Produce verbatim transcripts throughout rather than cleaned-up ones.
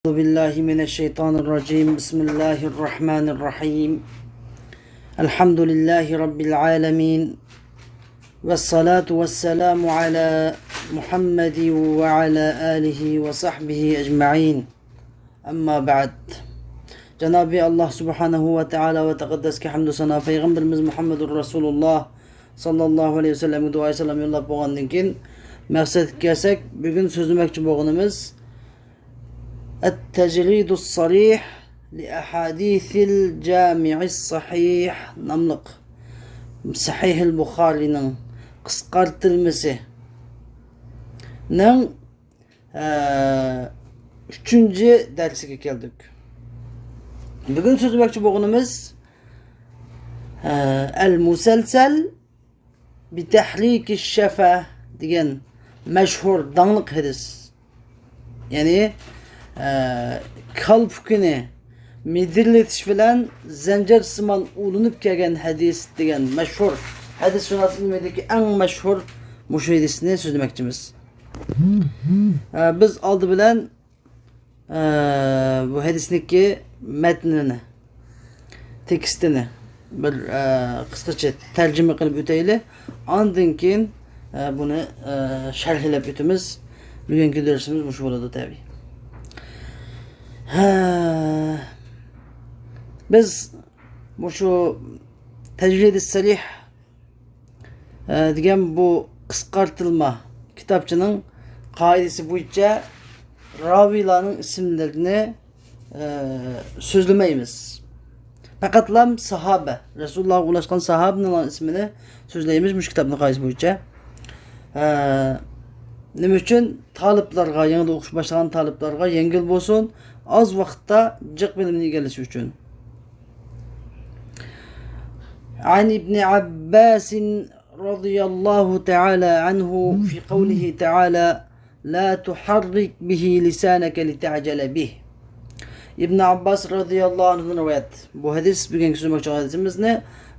أعوذ بالله من الشيطان الرجيم. بسم الله الرحمن الرحيم. الحمد لله رب العالمين. والصلاة والسلام على محمد وعلى آله وصحبه أجمعين. أما بعد. جانابى الله سبحانه وتعالى ۋە تەقەددەسكە ھەمدۇ سانا، پەيغەمبىرىمىز مۇھەممەدۇر رەسۇلۇللاھ ساللاللاھۇ ئەلەيھى ۋەسەللەمگە دۇئايى سالام يوللاپ بولغاندىن كېيىن، مەقسەتكە كەلسەك، بۈگۈن سۆزلىمەكچى بولغىنىمىز التجريد الصريح لأحاديث الجامع الصحيح ناملىق سەھىھۇل بۇخارىنىڭ قىسقارتىلمىسىنىڭ، ئە، ئۈچىنچى دەرسىگە كەلدۇق. بۈگۈن سۆزلىمەكچى بولغىنىمىز، ئە، ئەل مۇسەلسەل بىتەھرىكى شەفە دېگەن مەشھۇر، داڭلىق ھەدىس. يەنى، ئە، كالپۇكىنى مىدىرلىتىش بىلەن زەنجىرسىمان ئۇلىنىپ كەلگەن ھەدىس دېگەن مەشھۇر، ھەدىس سۈننەت ئىلمىدىكى ئەڭ مەشھۇر مۇشۇ ھەدىسنى سۆزلىمەكچىمىز. ئە، بىز ئالدى بىلەن ئە، بۇ ھەدىسنىڭكى مەتنىنى، تېكىستىنى بىر، ئە، قىسقىچە تەرجىمە قىلىپ ئۆتەيلى. ئاندىن كېيىن، ئە، بۇنى، ئە، شەرھلەپ ئۆتىمىز. بۈگۈنكى دەرسىمىز مۇشۇ بولىدۇ، تەبىئىي. ھە، بىز مۇشۇ تەجرىدى سەرىھ ئە، دېگەن بۇ قىسقارتىلما كىتابچىنىڭ قائىدىسى بويىچە راۋىيلارنىڭ ئىسىملىرىنى، ئە، سۆزلىمەيمىز. پەقەتلا ساھابە، رەسۇلۇللاھقا ئۇلاشقان ساھابىنىڭ ئىسمىنى سۆزلەيمىز مۇشۇ كىتابنىڭ قائىدىسى بويىچە. ئە، نېمە ئۈچۈن؟ تالىپلارغا، يېڭىدىن ئوقۇش باشلىغان تالىپلارغا يەڭگىل بولسۇن، ئاز ۋاقىتتا جىق بىلىمنى ئىگىلىشى ئۈچۈن. عن ابن عباس رضي الله تعالى عنه في قوله تعالى: لا تحرك به لسانك لتعجل به. ئىبن ئابباس رەزىياللاھۇ ئەنھۇدىن رىۋايەت. بۇ ھەدىس، بۈگۈنكى سۆزلىمەكچى بولغان ھەدىسىمىزنى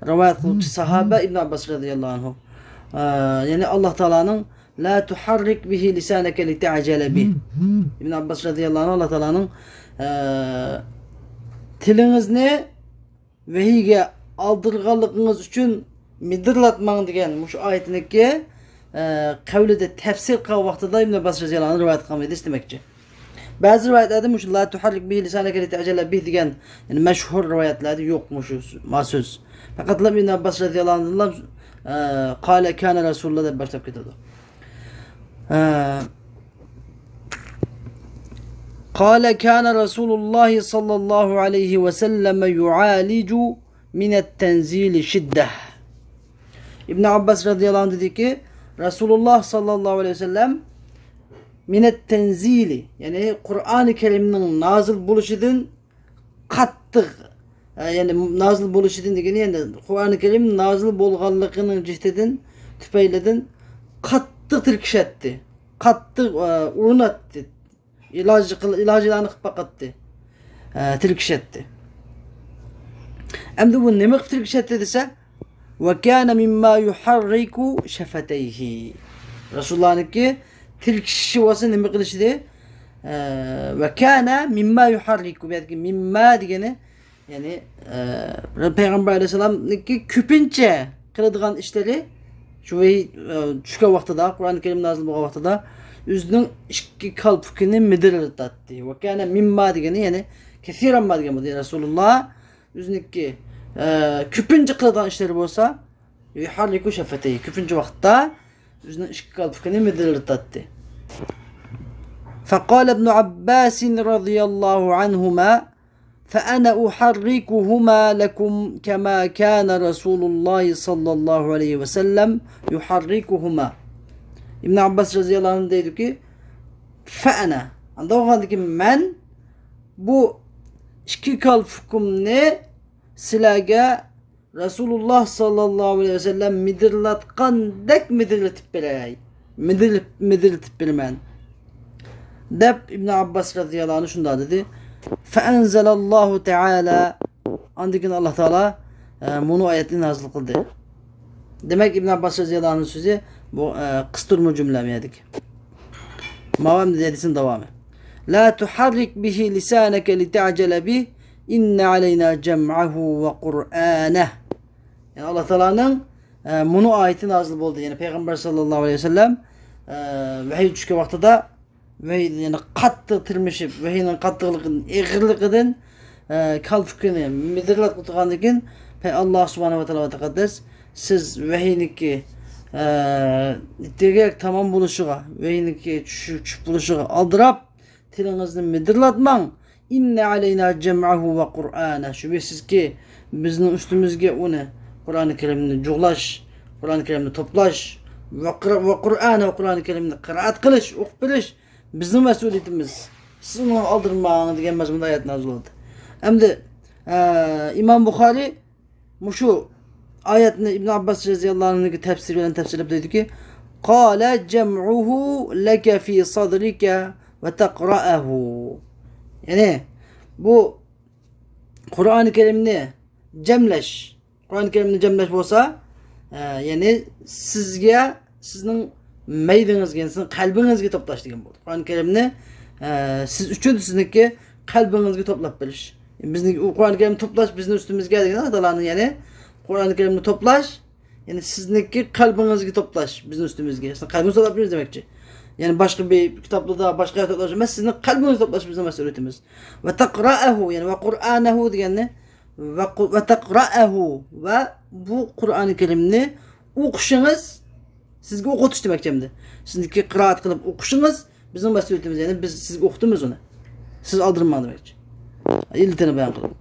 رىۋايەت قىلغۇچى ساھابە ئىبن ئابباس رەزىياللاھۇ ئەنھۇ. ئە، يەنى ئاللاھ تائالانىڭ لا تۇھەررىك بىھى لىسانەكە لىتەئجەلە بىھ. ئىبن ئابباس رەزىياللاھۇ ئەنھۇ ئاللاھ تائالانىڭ، ئە، تىلىڭىزنى ۋەھىيگە ئالدىرغانلىقىڭىز ئۈچۈن مىدىرلاتماڭ دېگەن مۇشۇ ئايىتىنىڭكى، ئە، قەۋلىدە تەپسىر قىلغان ۋاقتىدا ئىبن ئابباس رەزىياللاھۇ ئەنھۇ رىۋايەت قىلغان ھەدىس دېمەكچى. بەزى رىۋايەتلەردە مۇشۇ لا تۇھەررىك بىھى لىسانەكە لىتەئجەلە بىھ دېگەن، يەنى مەشھۇر رىۋايەتلەردە يوق مۇشۇ ما سۆز. پەقەتلا ئىبن ئابباس رەزىياللاھۇ ئەنھۇدىن، ئە، قالە كانە رەسۇلۇللاھ دەپ باشلاپ كېتىدۇ. ئە، قالە كانە رەسۇلۇللاھ ساللاللاھۇ ئەلەيھى ۋەسەللەم يۇئالىجۇ مىنەت تەنزىلى شىددە. ئىبن ئابباس رەزىياللاھۇ ئەنھۇ دېدىكى، رەسۇلۇللاھ ساللاللاھۇ ئەلەيھى ۋەسەللەم مىنەت تەنزىلى، يەنى قۇرئانى كەرىمنىڭ نازىل بولۇشىدىن قاتتىق، ئە، يەنى نازىل بولۇشىدىن دېگىنى، يەنى قۇرئانى كەرىم نازىل بولغانلىقىنىڭ جىھىتىدىن، تۈپەيلىدىن قاتتىق تىركىشەتتى، قاتتىق، ئە، ئۇرۇناتتى. ئىلاج قىل-، ئىلاجلارنى قىلىپ باقاتتى. ئە، تىركىشەتتى. ئەمدى بۇ نېمە قىلىپ تىركىشەتتى دېسە، ۋە كانە مىمما يۇھەررىكۇ شەفەتەيھى. رەسۇلۇللاھنىڭكى تىركىشىشى بولسا نېمە قىلىشىدى؟ ئە، ۋە كانە مىمما يۇھەررىكۇ. بۇ يەردىكى مىمما دېگىنى، يەنى، ئە، پەيغەمبەر ئەلەيھىسسالامنىڭكى كۆپىنچە قىلىدىغان ئىشلىرى شۇ ۋەھىي، ئە، چۈشكەن ۋاقتىدا، قۇرئانى كەرىم نازىل بولغان ۋاقتىدا ئۆزىنىڭ ئىككى كالپۇكىنى مىدىرلىتاتتى. ۋە كانە مىمما دېگىنى، يەنى كەسىرەن ما دېگەن بولدى. رەسۇلۇللاھ ئۆزىنىڭكى، ئە، كۆپىنچە قىلىدىغان ئىشلىرى بولسا، يۇھەررىكۇ شەفەتەيھى، كۆپىنچە ۋاقىتتا ئۆزىنىڭ ئىككى كالپۇكىنى مىدىرلىتاتتى. فقال ابن عباس رضي الله عنهما: فأنا أحركهما لكم كما كان رسول الله صلى الله عليه وسلم يحركهما. ئىبن ئابباس رەزىياللاھۇ ئەنھۇ دەيدۇكى، فەئەنە، ئانداق بولغاندىكىن مەن بۇ ئىككى كالپۇكۇمنى سىلەرگە رەسۇلۇللاھ ساللاللاھۇ ئەلەيھى ۋەسەللەم مىدىرلاتقاندەك مىدىرلىتىپ بېرەي. مىدىرلىپ-، مىدىرلىتىپ بېرىمەن. دەپ ئىبن ئابباس رەزىياللاھۇ ئەنھۇ شۇنداق دېدى. فەئەنزەلەللاھۇ تەئالە. ئاندىن كېيىن ئاللاھ تائالا، ئە، مۇنۇ ئايەتنى نازىل قىلدى. دېمەك، ئىبن ئابباس رەزىياللاھۇ ئەنھۇ سۆزى بۇ، ئە، قىستۇرما جۈملە بۇ يەردىكى. ماۋۇ ئەمدى ھەدىسنىڭ داۋامى. لا تحرك به لسانك لتعجل به إن علينا جمعه وقرآنه. يەنى ئاللا تائالانىڭ، ئە، مۇنۇ ئايىتى نازىل بولدى. يەنى پەيغەمبەر ساللاللاھۇ ئەلەيھى ۋەسەللەم، ئە، ۋەھىي چۈشكەن ۋاقتىدا ۋەھىي، يەنى قاتتىق تىرمىشىپ، ۋەھىينىڭ قاتتىقلىقىدىن، ئېغىرلىقىدىن، ئە، كالپۇكىنى مىدىرلاتقان تۇرغاندىن كېيىن، پەي-، ئاللا سۇبھانەھۇ ۋە تائالا ۋە تەقەددەس، سىز ۋەھىينىڭكى، ئە، دېگەك تامام بولۇشىغا، ۋەھىينىڭكى چۈش-، چۈشۈپ بولۇشىغا ئالدىراپ، تىلىڭىزنى مىدىرلاتماڭ. إن علينا جمعه وقرآنه. شۈبھىسىزكى، بىزنىڭ ئۈستىمىزگە ئۇنى، قۇرئانى كەرىمنى جۇغلاش، قۇرئانى كەرىمنى توپلاش، ۋە قۇر-، ۋە قۇرئانە، قۇرئانى كەرىمنى قىرائەت قىلىش، ئوقۇپ بېرىش بىزنىڭ مەسئۇلىيىتىمىز. سىز ئۇنىڭغا ئالدىرىماڭ دېگەن مەزمۇندا ئايەت نازىل بولدى. ئەمدى، ئە، ئىمام بۇخارىي مۇشۇ ئايەتنى ئىبن ئابباس رەزىياللاھۇ ئەنھۇنىڭكى تەپسىرى بىلەن تەپسىرلەپ دەيدۇكى، قال جمعه لك في صدرك وتقرأه. يەنى بۇ قۇرئانى كەرىمنى جەملەش، قۇرئانى كەرىمنى جەملەش بولسا، ئە، يەنى سىزگە، سىزنىڭ مەيدىڭىزگە، يەنى سىزنىڭ قەلبىڭىزگە توپلاش دېگەن بولدى. قۇرئانى كەرىمنى، ئە، سىز ئۈچۈن سىزنىڭكى قەلبىڭىزگە توپلاپ بېرىش. بىزنىڭ ئۇ قۇرئانى كەرىم توپلاش بىزنىڭ ئۈستىمىزگە دېگەن ئاللا تائالانىڭ، يەنى قۇرئانى كەرىمنى توپلاش، يەنى سىزنىڭكى قەلبىڭىزگە توپلاش بىزنىڭ ئۈستىمىزگە. سىزنىڭ قەلبىڭىزگە توپلاپ بېرىمىز دېمەكچى. يەنى باشقا بىر كىتابلاردا، باشقا يەردە توپلاش ئەمەس، سىزنىڭ قەلبىڭىزگە توپلاش بىزنىڭ مەسئۇلىيىتىمىز. ۋە تەقرائەھۇ، يەنى ۋە قۇرئانەھۇ دېگەننى، ۋە قۇ-، ۋە تەقرائەھۇ، ۋە بۇ قۇرئانى كەرىمنى ئوقۇشىڭىز، سىزگە ئوقۇتۇش دېمەكچى ئەمدى. سىزنىڭكى قىرائەت قىلىپ ئوقۇشىڭىز بىزنىڭ مەسئۇلىيىتىمىز، يەنى بىز سىزگە ئوقۇتىمىز ئۇنى. سىز ئالدىرىماڭ دېمەكچى. ئىللىتىنى بايان قىلىپ.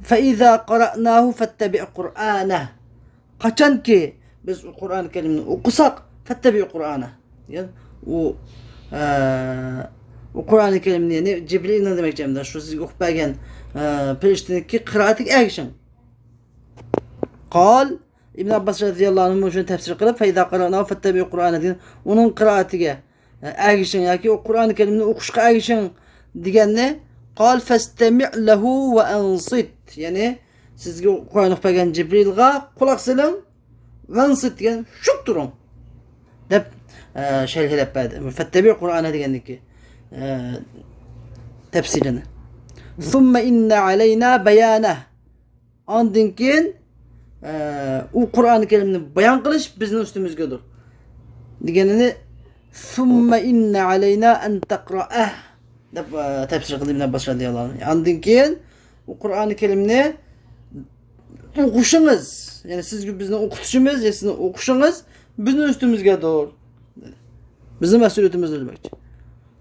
فإذا قرأناه فاتبع قرآنه. قاچانكى بىز ئۇ قۇرئانى كەرىمنى ئوقۇساق، فاتبع قرآنه دېگەن ئۇ، ئە، ئۇ قۇرئانى كەرىمنى، يەنى جىبرىلنىڭ دېمەكچى ئەمدى، شۇ سىزگە ئوقۇپ بەرگەن، ئە، پەرىشتىنىڭكى قىرائىتىگە ئەگىشىڭ. قال، ئىبن ئابباس رەزىياللاھۇ ئەنھۇ شۇنى تەپسىر قىلىپ، فإذا قرأناه فاتبع قرآنه دېگەن ئۇنىڭ قىرائىتىگە ئەگىشىڭ ياكى ئۇ قۇرئانى كەرىمنى ئوقۇشقا ئەگىشىڭ دېگەننى، قال فاستمع له وأنصت، يەنى سىزگە قۇرئان ئوقۇپ بەرگەن جىبرىلغا قۇلاق سېلىڭ، ۋەنسىت دېگەن شۇت تۇرۇڭ دەپ، ئە، شەرھلەپ بەردى. فاتتەبىئ قۇرئانە دېگەندىكى، ئە، تەپسىرىنى. ثم إن علينا بيانه. ئاندىن كېيىن، ئە، ئۇ قۇرئانى كەرىمنى بايان قىلىش بىزنىڭ ئۈستىمىزگىدۇر دېگىنىنى، ثم إن علينا أن تقرأه دەپ، ئە، تەپسىر قىلدى ئىبن ئابباس رەزىياللاھۇ ئەنھۇ. ئاندىن كېيىن ئۇ قۇرئانى كەرىمنى ئوقۇشىڭىز، يەنى سىزگە بىزنىڭ ئوقۇتۇشىمىز، يا سىزنىڭ ئوقۇشىڭىز بىزنىڭ ئۈستىمىزگىدۇر. بىزنىڭ مەسئۇلىيىتىمىزدۇر دېمەكچى.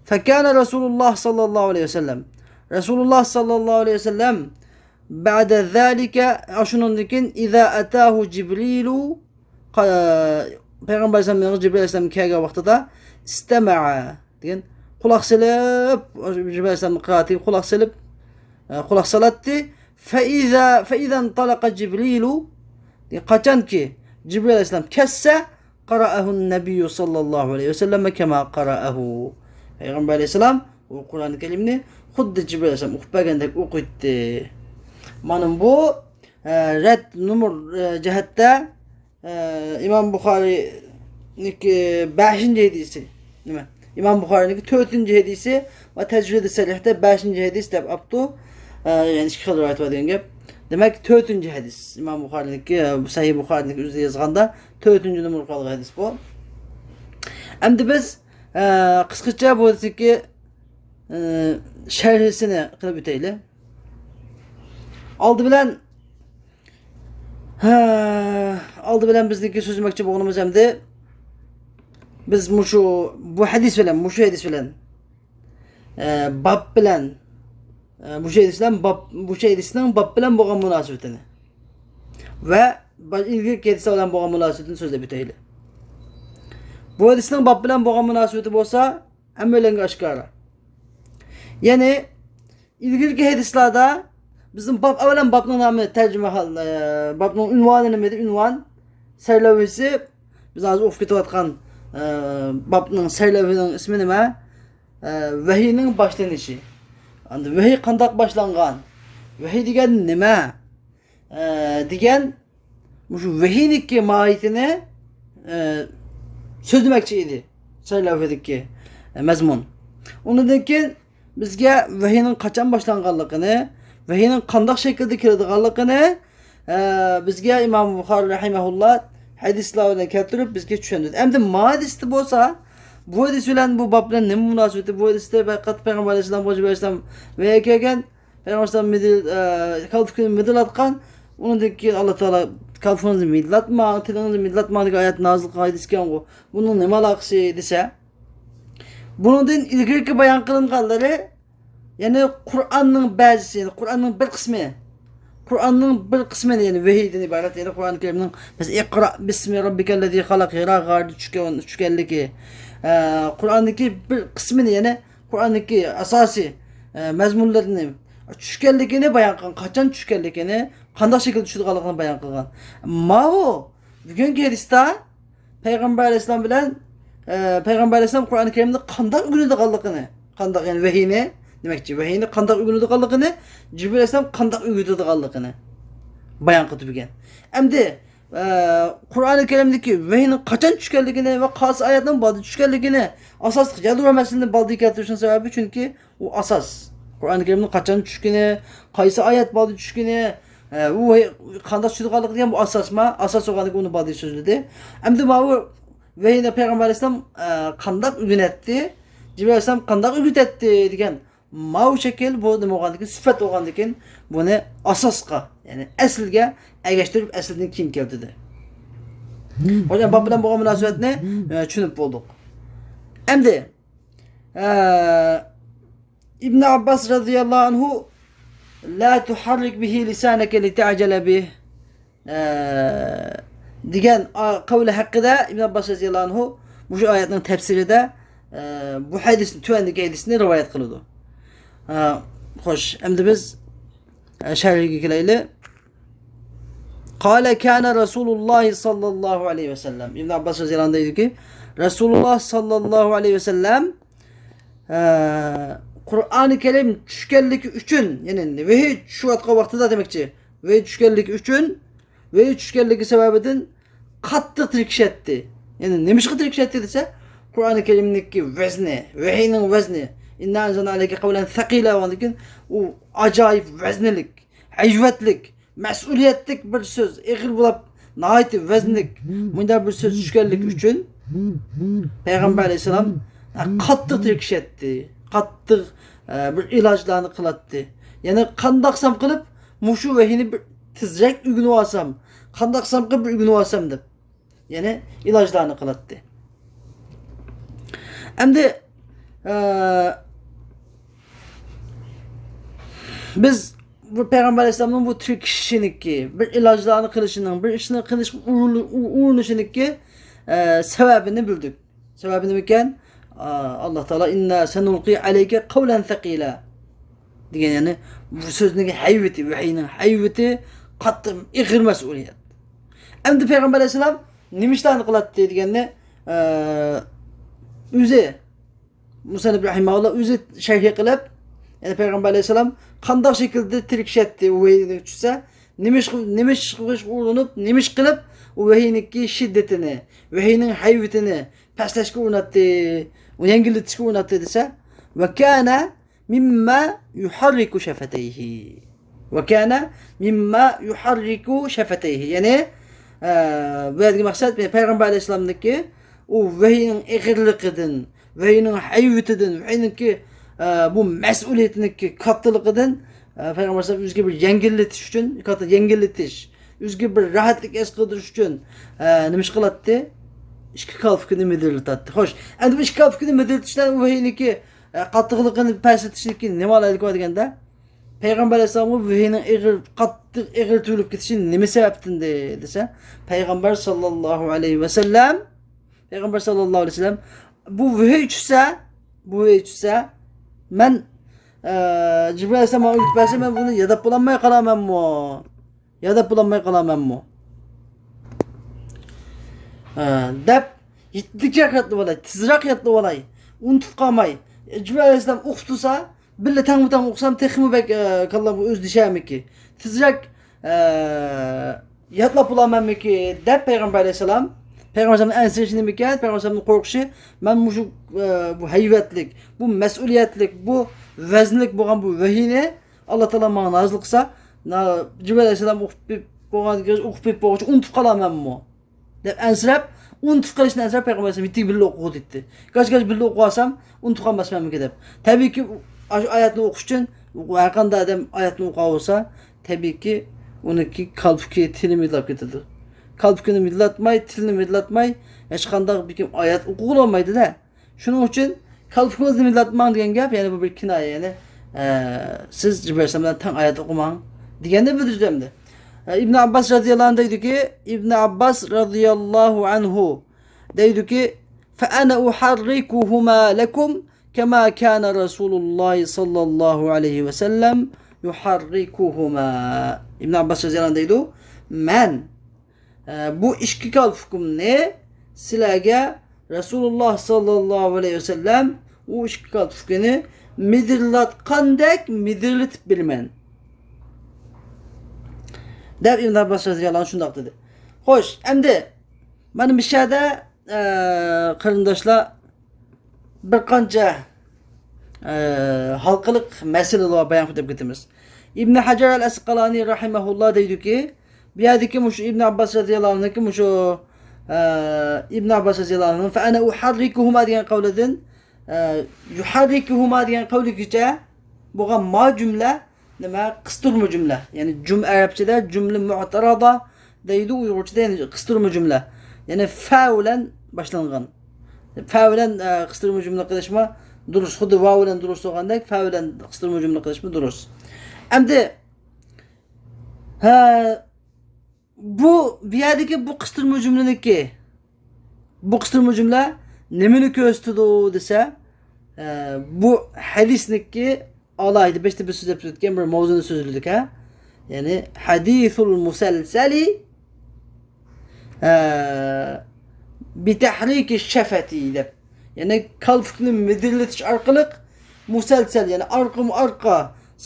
فكان رسول الله صلى الله عليه وسلم، رەسۇلۇللاھ ساللاللاھۇ ئەلەيھى ۋەسەللەم بعد ذلك، شۇنىڭدىن كېيىن، إذا أتاه جبريل، قا-، پەيغەمبەر ئەلەيھىسسالام يېنىغا جىبرىل ئەلەيھىسسالام كەلگەن ۋاقتىدا، استمع دېگەن، قۇلاق سېلىپ، جىبرىل ئەلەيھىسسالامنىڭ قىرائىتىگە قۇلاق سېلىپ، ئە، قۇلاق سالاتتى. فإذا، فإذا انطلق جبريل، قاچانكى جىبرىل ئەلەيھىسسالام كەتسە، قرأه النبي صلى الله عليه وسلم كما قرأه. پەيغەمبەر ئەلەيھىسسالام ئۇ قۇرئانى كەرىمنى خۇددى جىبرىل ئەلەيھىسسالام ئوقۇپ بەرگەندەك ئوقۇيتتى. مانا بۇ، ئە، رەت نومۇر، ئە، جەھەتتە، ئە، ئىمام بۇخارىنىڭكى بەشىنچى ھەدىسى. نېمە؟ ئىمام بۇخارىنىڭكى تۆتىنچى ھەدىسى ۋە تەجرىدى سەرىھتە بەشىنچى ھەدىس دەپ ئاپتۇ. ئە، يەنى ئىككى خىل رىۋايەت بار دېگەن گەپ. دېمەك، تۆتىنچى ھەدىس. ئىمام بۇخارىنىڭكى، ئە، سەھىھ بۇخارىنىڭكى ئۆزىدە يازغاندا تۆتىنچى نومۇرغا قالغان ھەدىس بۇ. ئەمدى بىز، ئە، قىسقىچە بۇ ھەدىسنىڭكى، ئە، شەرھىسىنى قىلىپ ئۆتەيلى. ئالدى بىلەن، ھە، ئالدى بىلەن بىزنىڭكى سۆزلىمەكچى بولغىنىمىز ئەمدى بىز مۇشۇ، بۇ ھەدىس بىلەن، مۇشۇ ھەدىس بىلەن، ئە، باب بىلەن، ئە، مۇشۇ ھەدىس بىلەن باب، مۇشۇ ھەدىسنىڭ باب بىلەن بولغان مۇناسىۋىتىنى ۋە با-، ئىلگىرىكى ھەدىسلەر بىلەن بولغان مۇناسىۋىتىنى سۆزلەپ ئۆتەيلى. بۇ ھەدىسنىڭ باب بىلەن بولغان مۇناسىۋىتى بولسا، ھەممەيلەنگە ئاشكارا. يەنى، ئىلگىرىكى ھەدىسلاردا بىزنىڭ باب، ئەۋۋەلەن بابنىڭ نامى تەرجىمە ھال-، ئە، بابنىڭ ئۇنۋانى نېمە ئىدى؟ ئۇنۋان، سەرلەۋھىسى، بىز ھازىر ئوقۇپ كېتىۋاتقان، ئە، بابنىڭ سەرلەۋھىنىڭ ئىسمى نېمە؟ ئە، ۋەھىينىڭ باشلىنىشى. ئاندىن ۋەھىي قانداق باشلانغان؟ ۋەھىي دېگەن نېمە؟ ئە، دېگەن مۇشۇ ۋەھىينىڭكى ماھىيىتىنى، ئە، سۆزلىمەكچى ئىدى. سەرلەۋھىدىكى، ئە، مەزمۇن. ئۇنىڭدىن كېيىن بىزگە ۋەھىينىڭ قاچان باشلانغانلىقىنى، ۋەھىينىڭ قانداق شەكىلدە كېلىدىغانلىقىنى، ئە، بىزگە ئىمام بۇخارىي رەھىمەھۇللا ھەدىسلەر بىلەن كەلتۈرۈپ بىزگە چۈشەندۈردى. ئەمدى ما ھەدىستە بولسا، بۇ ھەدىس بىلەن بۇ باب بىلەن نېمە مۇناسىۋىتى؟ بۇ ھەدىستە پەقەت پەيغەمبەر ئەلەيھىسسالام، جىبرىئىل ئەلەيھىسسالام ۋەھىي كەلگەن، پەيغەمبەر ئەلەيھىسسالام مىدىر-، ئە، كالپۇكىنى مىدىرلاتقان، ئۇنىڭدىن كېيىن ئاللا تائالا كالپۇكىڭىزنى مىدىرلاتماڭ، تىلىڭىزنى مىدىرلاتماڭ دېگەن ئايەت نازىل قىلغان ھەدىس ئىكەنغۇ. بۇنىڭ نېمە ئالاقىسى دېسە، بۇنىڭدىن ئىلگىرىكى بايان قىلىنغانلىرى، يەنى قۇرئاننىڭ بەزىسى، يەنى قۇرئاننىڭ بىر قىسمى، قۇرئاننىڭ بىر قىسمىنى، يەنى ۋەھىيدىن ئىبارەت، يەنى قۇرئان كەرىمنىڭ، مەسىلەن، «ئىقرا بىسمى رەببىكەللەزى خەلەق» ھىرا غارىدا چۈشكەن، چۈشكەنلىكى، ئە، قۇرئاندىكى بىر قىسمىنى، يەنى قۇرئاندىكى ئاساسىي، ئە، مەزمۇنلىرىنى چۈشكەنلىكىنى بايان قىلغان، قاچان چۈشكەنلىكىنى، قانداق شەكىلدە چۈشىدىغانلىقىنى بايان قىلغان. ماۋۇ بۈگۈنكى ھەدىستە پەيغەمبەر ئەلەيھىسسالام بىلەن، ئە، پەيغەمبەر ئەلەيھىسسالام قۇرئان كەرىمنى قانداق ئۆگىنىدىغانلىقىنى، قانداق، يەنى ۋەھىينى، دېمەكچى، ۋەھىينى قانداق ئۆگىنىدىغانلىقىنى، جىبرىئىل ئەلەيھىسسالام قانداق ئۆگىتىدىغانلىقىنى بايان قىلدى بۈگۈن. ئەمدى، ئە، قۇرئانى كەرىمدىكى ۋەھىينىڭ قاچان چۈشكەنلىكىنى ۋە قايسى ئايەتنىڭ بالدۇر چۈشكەنلىكىنى، ئاساسلىق يادرو مەسىلىنى بالدۇر كەلتۈرۈشنىڭ سەۋەبى، چۈنكى ئۇ ئاساس. قۇرئانى كەرىمنىڭ قاچان چۈشكىنى، قايسى ئايەت بالدۇر چۈشكىنى، ئە، ئۇ ۋەھىي قانداق چۈشىدىغانلىقى دېگەن بۇ ئاساسما، ئاساس بولغاندىكىن ئۇنى بالدۇر سۆزلىدى. ئەمدى ماۋۇ ۋەھىينى پەيغەمبەر ئەلەيھىسسالام، ئە، قانداق ئۆگىنەتتى، جىبرىئىل ئەلەيھىسسالام قانداق ئۆگىتەتتى دېگەن ماۋۇ شەكىل، بۇ نېمە بولغاندىكىن، سۈپەت بولغاندىكىن، بۇنى ئاساسقا، يەنى ئەسلىگە ئەگەشتۈرۈپ، ئەسلىدىن كېيىن كەلتۈردى. ھوجام، باب بىلەن بولغان مۇناسىۋەتنى، ئە، چۈشىنىپ بولدۇق. ئەمدى، ئە، ئىبن ئابباس رەزىياللاھۇ ئەنھۇ، «لا تۇھەررىك بىھى لىسانەكە لىتەئجەلە بىھ»، ئە، دېگەن، ئا، قەۋلى ھەققىدە ئىبن ئابباس رەزىياللاھۇ ئەنھۇ مۇشۇ ئايەتنىڭ تەپسىرىدە، ئە، بۇ ھەدىسنى، تۆۋەندىكى ھەدىسنى رىۋايەت قىلىدۇ. ئە، خوش، ئەمدى بىز، ئە، شەرھىگە كېلەيلى. قال كان رسول الله صلى الله عليه وسلم. ئىبن ئابباس رەزىياللاھۇ ئەنھۇ دەيدۇكى، رەسۇلۇللاھ ساللاللاھۇ ئەلەيھى ۋەسەللەم، ئە، قۇرئانى كەرىم چۈشكەنلىكى ئۈچۈن، يەنى ۋەھىي چۈشۈۋاتقان ۋاقتىدا دېمەكچى، ۋەھىي چۈشكەنلىكى ئۈچۈن، ۋەھىي چۈشكەنلىكى سەۋەبىدىن قاتتىق تىركىشەتتى. يەنى نېمىشقا تىركىشەتتى دېسە، قۇرئانى كەرىمنىڭكى ۋەزنى، ۋەھىينىڭ ۋەزنى، «إنا أنزلنا عليك قولا ثقيلا» دېگەندىن كېيىن، ئۇ ئاجايىپ ۋەزنىلىك، ھەيۋەتلىك، مەسئۇلىيەتلىك بىر سۆز، ئېغىر بولۇپ، ناھايىتى ۋەزنلىك مۇنداق بىر سۆز چۈشكەنلىكى ئۈچۈن پەيغەمبەر ئەلەيھىسسالام قاتتىق تىركىشەتتى، قاتتىق، ئە، بىر ئىلاجلارنى قىلاتتى. يەنى قانداقسام قىلىپ مۇشۇ ۋەھىينى بىر تېزرەك ئۆگىنىۋالسام، قانداقسام قىلىپ بىر ئۆگىنىۋالسام دەپ، يەنى ئىلاجلارنى قىلاتتى. ئەمدى، ئە، بىز بۇ پەيغەمبەر ئەلەيھىسسالامنىڭ بۇ تىركىشىشىنىڭكى، بىر ئىلاجلارنى قىلىشىنىڭ، بىر ئىشنى قىلىشقا ئۇرۇنۇ-، ئۇ-، ئۇرۇنۇشىنىڭكى، ئە، سەۋەبىنى بىلدۇق. سەۋەبى نېمىكەن؟ ئا، ئاللا تائالا «إنا سنلقي عليك قولا ثقيلا» دېگەن، يەنى بۇ سۆزنىڭ ھەيۋىتى، ۋەھىينىڭ ھەيۋىتى قاتتىق، ئېغىر مەسئۇلىيەت. ئەمدى پەيغەمبەر ئەلەيھىسسالام نېمە ئىشلارنى قىلاتتى دېگەننى، ئە، ئۆزى مۇسەننىپ رەھىمەھۇللا ئۆزى شەرھى قىلىپ، يەنى پەيغەمبەر ئەلەيھىسسالام قانداق شەكىلدە تىركىشەتتى، ئۇ ۋەھىي چۈشسە، نېمە ئىش، نېمە ئىش قىلىشقا ئۇرۇنۇپ، نېمە ئىش قىلىپ، ئۇ ۋەھىينىڭكى شىددىتىنى، ۋەھىينىڭ ھەيۋىتىنى پەسلەشكە ئۇرۇناتتى، ئۇنى يەڭگىللىتىشكە ئۇرۇناتتى دېسە، «وكان مما يحرك شفتيه». «وكان مما يحرك شفتيه». يەنى، ئە، بۇ يەردىكى مەقسەت، پەيغەمبەر ئەلەيھىسسالامنىڭكى ئۇ ۋەھىينىڭ ئېغىرلىقىدىن، ۋەھىينىڭ ھەيۋىتىدىن، ۋەھىينىڭكى، ئە، بۇ مەسئۇلىيىتىنىڭكى كاتتىلىقىدىن، ئە، پەيغەمبەر ئەلەيھىسسالام ئۆزىگە بىر يەڭگىللىتىش ئۈچۈن، كاتتا يەڭگىللىتىش، ئۆزىگە بىر راھەتلىك ھېس قىلدۇرۇش ئۈچۈن، ئە، نېمە ئىش قىلاتتى؟ ئىككى كالپۇكىنى مىدىرلىتاتتى. خوش، ئەمدى بۇ ئىككى كالپۇكىنى مىدىرلىتىش بىلەن ۋەھىينىڭكى، ئە، قاتتىقلىقىنى پەسلىتىشنىڭكى نېمە ئالاھىدىلىكى بار دېگەندە، پەيغەمبەر ئەلەيھىسسالامغا ۋەھىينىڭ ئېغىر، قاتتىق ئېغىر تۇيۇلۇپ كېتىشى نېمە سەۋەبتىندى دېسە، پەيغەمبەر ساللاللاھۇ ئەلەيھى ۋەسەللەم، پەيغەمبەر ساللاللاھۇ ئەلەيھى ۋەسەللەم، بۇ ۋەھىي چۈشسە، بۇ ۋەھىي چۈشسە، مەن، ئە، جىبرىئىل ئەلەيھىسسالام ماڭا ئۆگىتىپ بەرسە، مەن بۇنى ياداپ بولالماي قالامەنمۇ؟ ياداپ بولالماي قالامەنمۇ؟ ئە، دەپ، يېتىدىكىرەك يادلىۋالاي، تېزرەك يادلىۋالاي، ئۇنتۇپ قالماي. جىبرىئىل ئەلەيھىسسالام ئوقۇپ تۇرسا، بىللە تەڭمۇ تەڭ ئوقۇسام تېخىمۇ بەك، ئە، كاللام ئۆزى دېيىشەرمىكى. تېزرەك، ئە، يادلاپ بولامەنمىكى دەپ پەيغەمبەر ئەلەيھىسسالام، پەيغەمبەر ئەلەيھىسسالامنىڭ ئەنسىرىشى نېمىكەن؟ پەيغەمبەر ئەلەيھىسسالامنىڭ قورقۇشى، مەن مۇشۇ، ئە، بۇ ھەيۋەتلىك، بۇ مەسئۇلىيەتلىك، بۇ، ۋەزنلىك بولغان بۇ ۋەھىينى ئاللا تائالا ماڭا نازىل قىلسا، نا-، جىبرىئىل ئەلەيھىسسالام ئوقۇپ بېرىپ بولغان، ئوقۇپ بېرىپ بولغۇچە ئۇنتۇپ قالامەنمۇ دەپ ئەنسىرەپ، ئۇنتۇپ قېلىشتىن ئەنسىرەپ پەيغەمبەر ئەلەيھىسسالام يېتىگە بىللە ئوقۇغۇزدى. گاچ-گاچ بىللە ئوقۇۋالسام ئۇنتۇپ قالماسمەنمىكىن دەپ. تەبىئىيكى، ئاشۇ ئايەتنى ئوقۇش ئۈچۈن ھەرقانداق ئادەم ئايەتنى ئوقۇۋالسا، تەبىئىيكى، ئۇنىڭكى كالپۇكى، تىلى مىدىرلاپ كېتىدۇ. كالپۇكىنى مىدىرلاتماي، تىلىنى مىدىرلاتماي، ھېچقانداق بىر كىم ئايەت ئوقۇغىلى بولمايدۇ-دە. شۇنىڭ ئۈچۈن كالپۇكىڭىزنى مىدىرلاتماڭ دېگەن گەپ، يەنى بۇ بىر كىنايە، يەنى، ئە، سىز جىبرىئىل ئەلەيھىسسالام بىلەن تەڭ ئايەت ئوقۇماڭ دېگەننى بىلدۈرۈش ئەمدى. ئە، ئىبن ئابباس رەزىياللاھۇ ئەنھۇ دەيدۇكى، ئىبن ئابباس رەزىياللاھۇ ئەنھۇ دەيدۇكى، فَأَنَا أُحَرِّكُهُمَا لَكُمْ كَمَا كَانَ رَسُولُ اللَّهِ صَلَّى اللَّهُ عَلَيْهِ وَسَلَّمَ يُحَرِّكُهُمَا. ئىبن ئابباس رەزىياللاھۇ ئەنھۇ دەيدۇ، مەن ئە، بۇ ئىككى كالپۇكۇمنى سىلەرگە رەسۇلۇللا ساللاللاھۇ ئەلەيھى ۋەسەللەم ئۇ ئىككى كالپۇكىنى مىدىرلاتقاندەك مىدىرلىتىپ بېرىمەن، دەپ ئىبن ئابباس رەزىياللاھۇ ئەنھۇ شۇنداق دېدى. خوش، ئەمدى مانا مۇشۇ يەردە، ئە، قېرىنداشلار، بىر قانچە، ئە، ھالقىلىق مەسىلىلەر بايان قىلىپ كېتىمىز. ئىبن ھەجەر ئەل ئەسقالانى رەھىمەھۇللا دەيدۇكى، بۇ يەردىكى مۇشۇ ئىبن ئابباس رەزىياللاھۇ ئەنھۇنىڭكى مۇشۇ، ئە، ئىبن ئابباس رەزىياللاھۇ ئەنھۇ فەئەنە ئۇھەررىكۇھۇما دېگەن قەۋلىدىن، ئە، يۇھەررىكۇھۇما دېگەن قەۋلىگىچە بولغان ما جۈملە نېمە؟ قىستۇرما جۈملە. يەنى جۈم-، ئەرەبچىدە جۈملە مۇئتەرىزە دەيدۇ، ئۇيغۇرچىدا يەنى قىستۇرما جۈملە. يەنى فە بىلەن باشلانغان. فە بىلەن، ئە، قىستۇرما جۈملە قىلىشمۇ دۇرۇس. خۇددى ۋاۋ بىلەن دۇرۇس بولغاندەك، فە بىلەن قىستۇرما جۈملە قىلىشمۇ دۇرۇس. ئەمدى، ھە، بۇ، بۇ يەردىكى بۇ قىستۇرما جۈملىنىڭكى، بۇ قىستۇرما جۈملە نېمىنى كۆرسىتىدۇ دېسە، ئە، بۇ ھەدىسنىڭكى ئالاھىدە بېشىدا بىز سۆزلەپ ئۆتكەن بىر مەۋزۇنى سۆزلىدۇق، ھە؟ يەنى ھەدىسۇل مۇسەلسەلى، ئە، بىتەھرىكى شەفەتى دەپ. يەنى كالپۇكنى مىدىرلىتىش ئارقىلىق مۇسەلسەل، يەنى ئارقىمۇ ئارقا،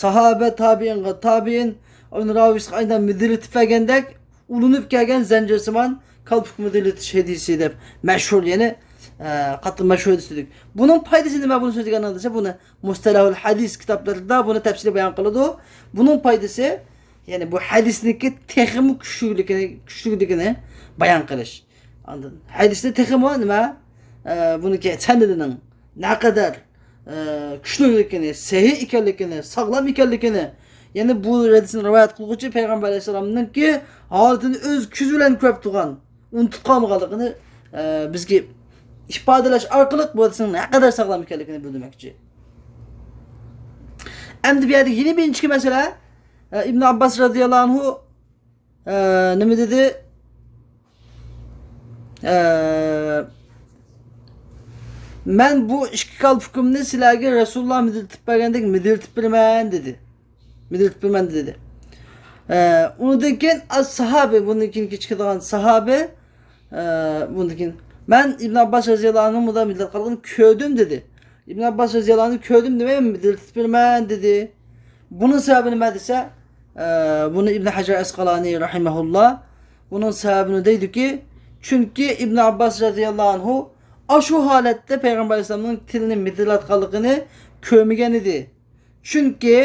ساھابە، تابىئىنغا، تابىئىن، ئۇنىڭ راۋىسىغا ئاينىپ مىدىرلىتىپ بەرگەندەك ئۇلىنىپ كەلگەن زەنجىرسىمان كالپۇك مىدىرلىتىش ھەدىسى دەپ مەشھۇر، يەنى، ئە، قاتتىق مەشھۇر ھەدىس دېدۇق. بۇنىڭ پايدىسى نېمە بۇنى سۆزلىگەننىڭ دېسە، بۇنى مۇستەلەھۇل ھەدىس كىتابلىرىدا بۇنى تەپسىلىي بايان قىلىدۇ. بۇنىڭ پايدىسى، يەنى بۇ ھەدىسنىڭكى تېخىمۇ كۈچلۈكلۈكىنى، كۈچلۈكلۈكىنى بايان قىلىش. ئاندىن ھەدىسنى تېخىمۇ نېمە، ئە، بۇنىڭكى سەنىدىنىڭ نەقەدەر، ئە، كۈچلۈكلۈكىنى، سەھىھ ئىكەنلىكىنى، ساغلام ئىكەنلىكىنى، يەنى بۇ ھەدىسنى رىۋايەت قىلغۇچى پەيغەمبەر ئەلەيھىسسالامنىڭكى ھالىتىنى ئۆز كۆزى بىلەن كۆرۈپ تۇرغان، ئۇنتۇپ قالمىغانلىقىنى، ئە، بىزگە ئىپادىلەش ئارقىلىق بۇ ھەدىسنىڭ نەقەدەر ساغلام ئىكەنلىكىنى بىلدۈرمەكچى. ئەمدى بۇ يەردە يەنە بىر ئىنچىكە مەسىلە، ئە، ئىبن ئابباس رەزىياللاھۇ ئەنھۇ، ئە، نېمە دېدى؟ ئە، مەن بۇ ئىككى كالپۇكۇمنى سىلەرگە رەسۇلۇللا مىدىرلىتىپ بەرگەندەك مىدىرلىتىپ بېرىمەن دېدى. مىدىرلىتىپ بېرىمەن دېدى. ئە، ئۇنىڭدىن كېيىن ئەس-ساھابى، بۇندىن كېيىن چىقىدىغان ساھابى، ئە، بۇندىن كېيىن، مەن ئىبن ئابباس رەزىياللاھۇ ئەنھۇ مۇنداق مىدىرلاتقانلىقىنى كۆردۈم دېدى. ئىبن ئابباس رەزىياللاھۇ ئەنھۇ كۆردۈم دېمەي، مىدىرلىتىپ بېرىمەن دېدى. بۇنىڭ سەۋەبى نېمە دېسە، ئە، بۇنى ئىبن ھەجەر ئەسقالانى رەھىمەھۇللا بۇنىڭ سەۋەبىنى دەيدۇكى، چۈنكى ئىبن ئابباس رەزىياللاھۇ ئەنھۇ ئاشۇ ھالەتتە پەيغەمبەر ئەلەيھىسسالامنىڭ تىلىنى مىدىرلاتقانلىقىنى كۆرمىگەن ئىدى. چۈنكى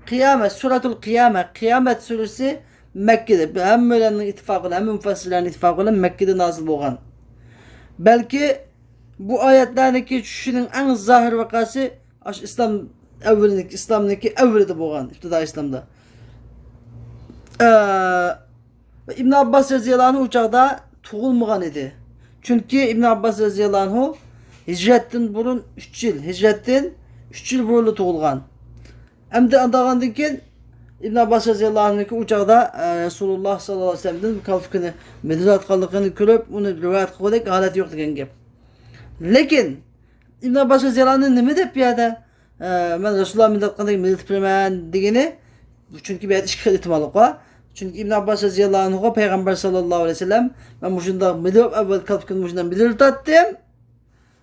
قىيامەت، سۈرەتۇل قىيامە، قىيامەت سۈرىسى مەككىدە، ھەممىلەرنىڭ ئىتتىپاقى بىلەن، ھەممە مۇفەسسىرلەرنىڭ ئىتتىپاقى بىلەن مەككىدە نازىل بولغان. بەلكى بۇ ئايەتلەرنىڭكى چۈشۈشىنىڭ ئەڭ زاھىر ۋەقەسى ئاشۇ ئىسلام ئەۋۋىلىدىكى، ئىسلامنىڭكى ئەۋۋىلىدە بولغان، ئىپتىدائىي ئىسلامدا. ئە، ئىبن ئابباس رەزىياللاھۇ ئەنھۇ ئۇ چاغدا تۇغۇلمىغان ئىدى. چۈنكى ئىبن ئابباس رەزىياللاھۇ ئەنھۇ ھىجرەتتىن بۇرۇن ئۈچ يىل، ھىجرەتتىن ئۈچ يىل بۇرۇنلا تۇغۇلغان. ئەمدى ئاندىغاندىن كېيىن ئىبن ئابباس رەزىياللاھۇ ئەنھۇكى ئۇ چاغدا، ئە، رەسۇلۇللا ساللاللاھۇ ئەلەيھى ۋەسەللەمدىن كالپۇكىنى مىدىرلاتقانلىقىنى كۆرۈپ، ئۇنى رىۋايەت قىلغۇدەك ھالەت يوق دېگەن گەپ. لېكىن ئىبن ئابباس رەزىياللاھۇ ئەنھۇ نېمە دەپ بۇ يەردە، ئە، مەن رەسۇلۇللا مىدىرلاتقاندەك مىدىرلىتىپ بېرىمەن دېگىنى، چۈنكى بۇ يەردە ئىككى خىل ئېھتىماللىق بار. چۈنكى ئىبن ئابباس رەزىياللاھۇ ئەنھۇغا پەيغەمبەر ساللاللاھۇ ئەلەيھى ۋەسەللەم، مەن مۇشۇنداق مىدىرلاپ، ئەۋۋەل كالپۇكىنى مۇشۇنداق مىدىرلىتاتتىم،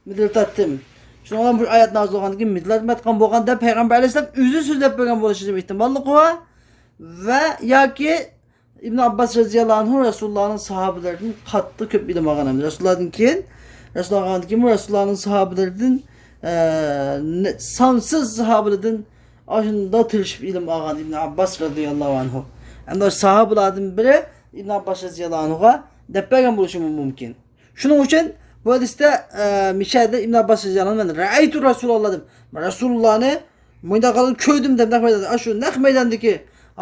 مىدىرلىتاتتىم. شۇنىڭ بىلەن بۇ ئايەت نازىل بولغاندىن كېيىن مىدىرلاتمايدىغان بولغان دەپ پەيغەمبەر ئەلەيھىسسالام ئۆزى سۆزلەپ بەرگەن بولۇشىنىڭ ئېھتىماللىقى بار. ۋە ياكى ئىبن ئابباس رەزىياللاھۇ ئەنھۇ رەسۇلۇللانىڭ ساھابىلىرىدىن قاتتىق كۆپ ئىلىم ئالغان ئەمەس. رەسۇلۇللادىن كېيىن، رەسۇلۇللا ئالغاندىن كېيىن رەسۇلۇللانىڭ ساھابىلىرىدىن، ئە، نە-، سانسىز ساھابىلەردىن ئاشۇنداق تىرىشىپ ئىلىم ئالغان ئىبن ئابباس رەزىياللاھۇ ئەنھۇ. ئەمدى ئاشۇ ساھابىلاردىن بىرى ئىبن ئابباس رەزىياللاھۇ ئەنھۇغا دەپ بەرگەن بولۇشى مۇمكىن. شۇنىڭ ئۈچۈن بۇ ھەدىستە، ئە، مىشەدە ئىبن ئابباس رەزىياللاھۇ ئەنھۇ، مەن رەئەيتۇ رەسۇلاللا دېدىم. مەن رەسۇلۇللانى مۇنداق قىلىپ كۆردۈم دەپ نەق مەيداندا، ئاشۇ نەق مەيداندىكى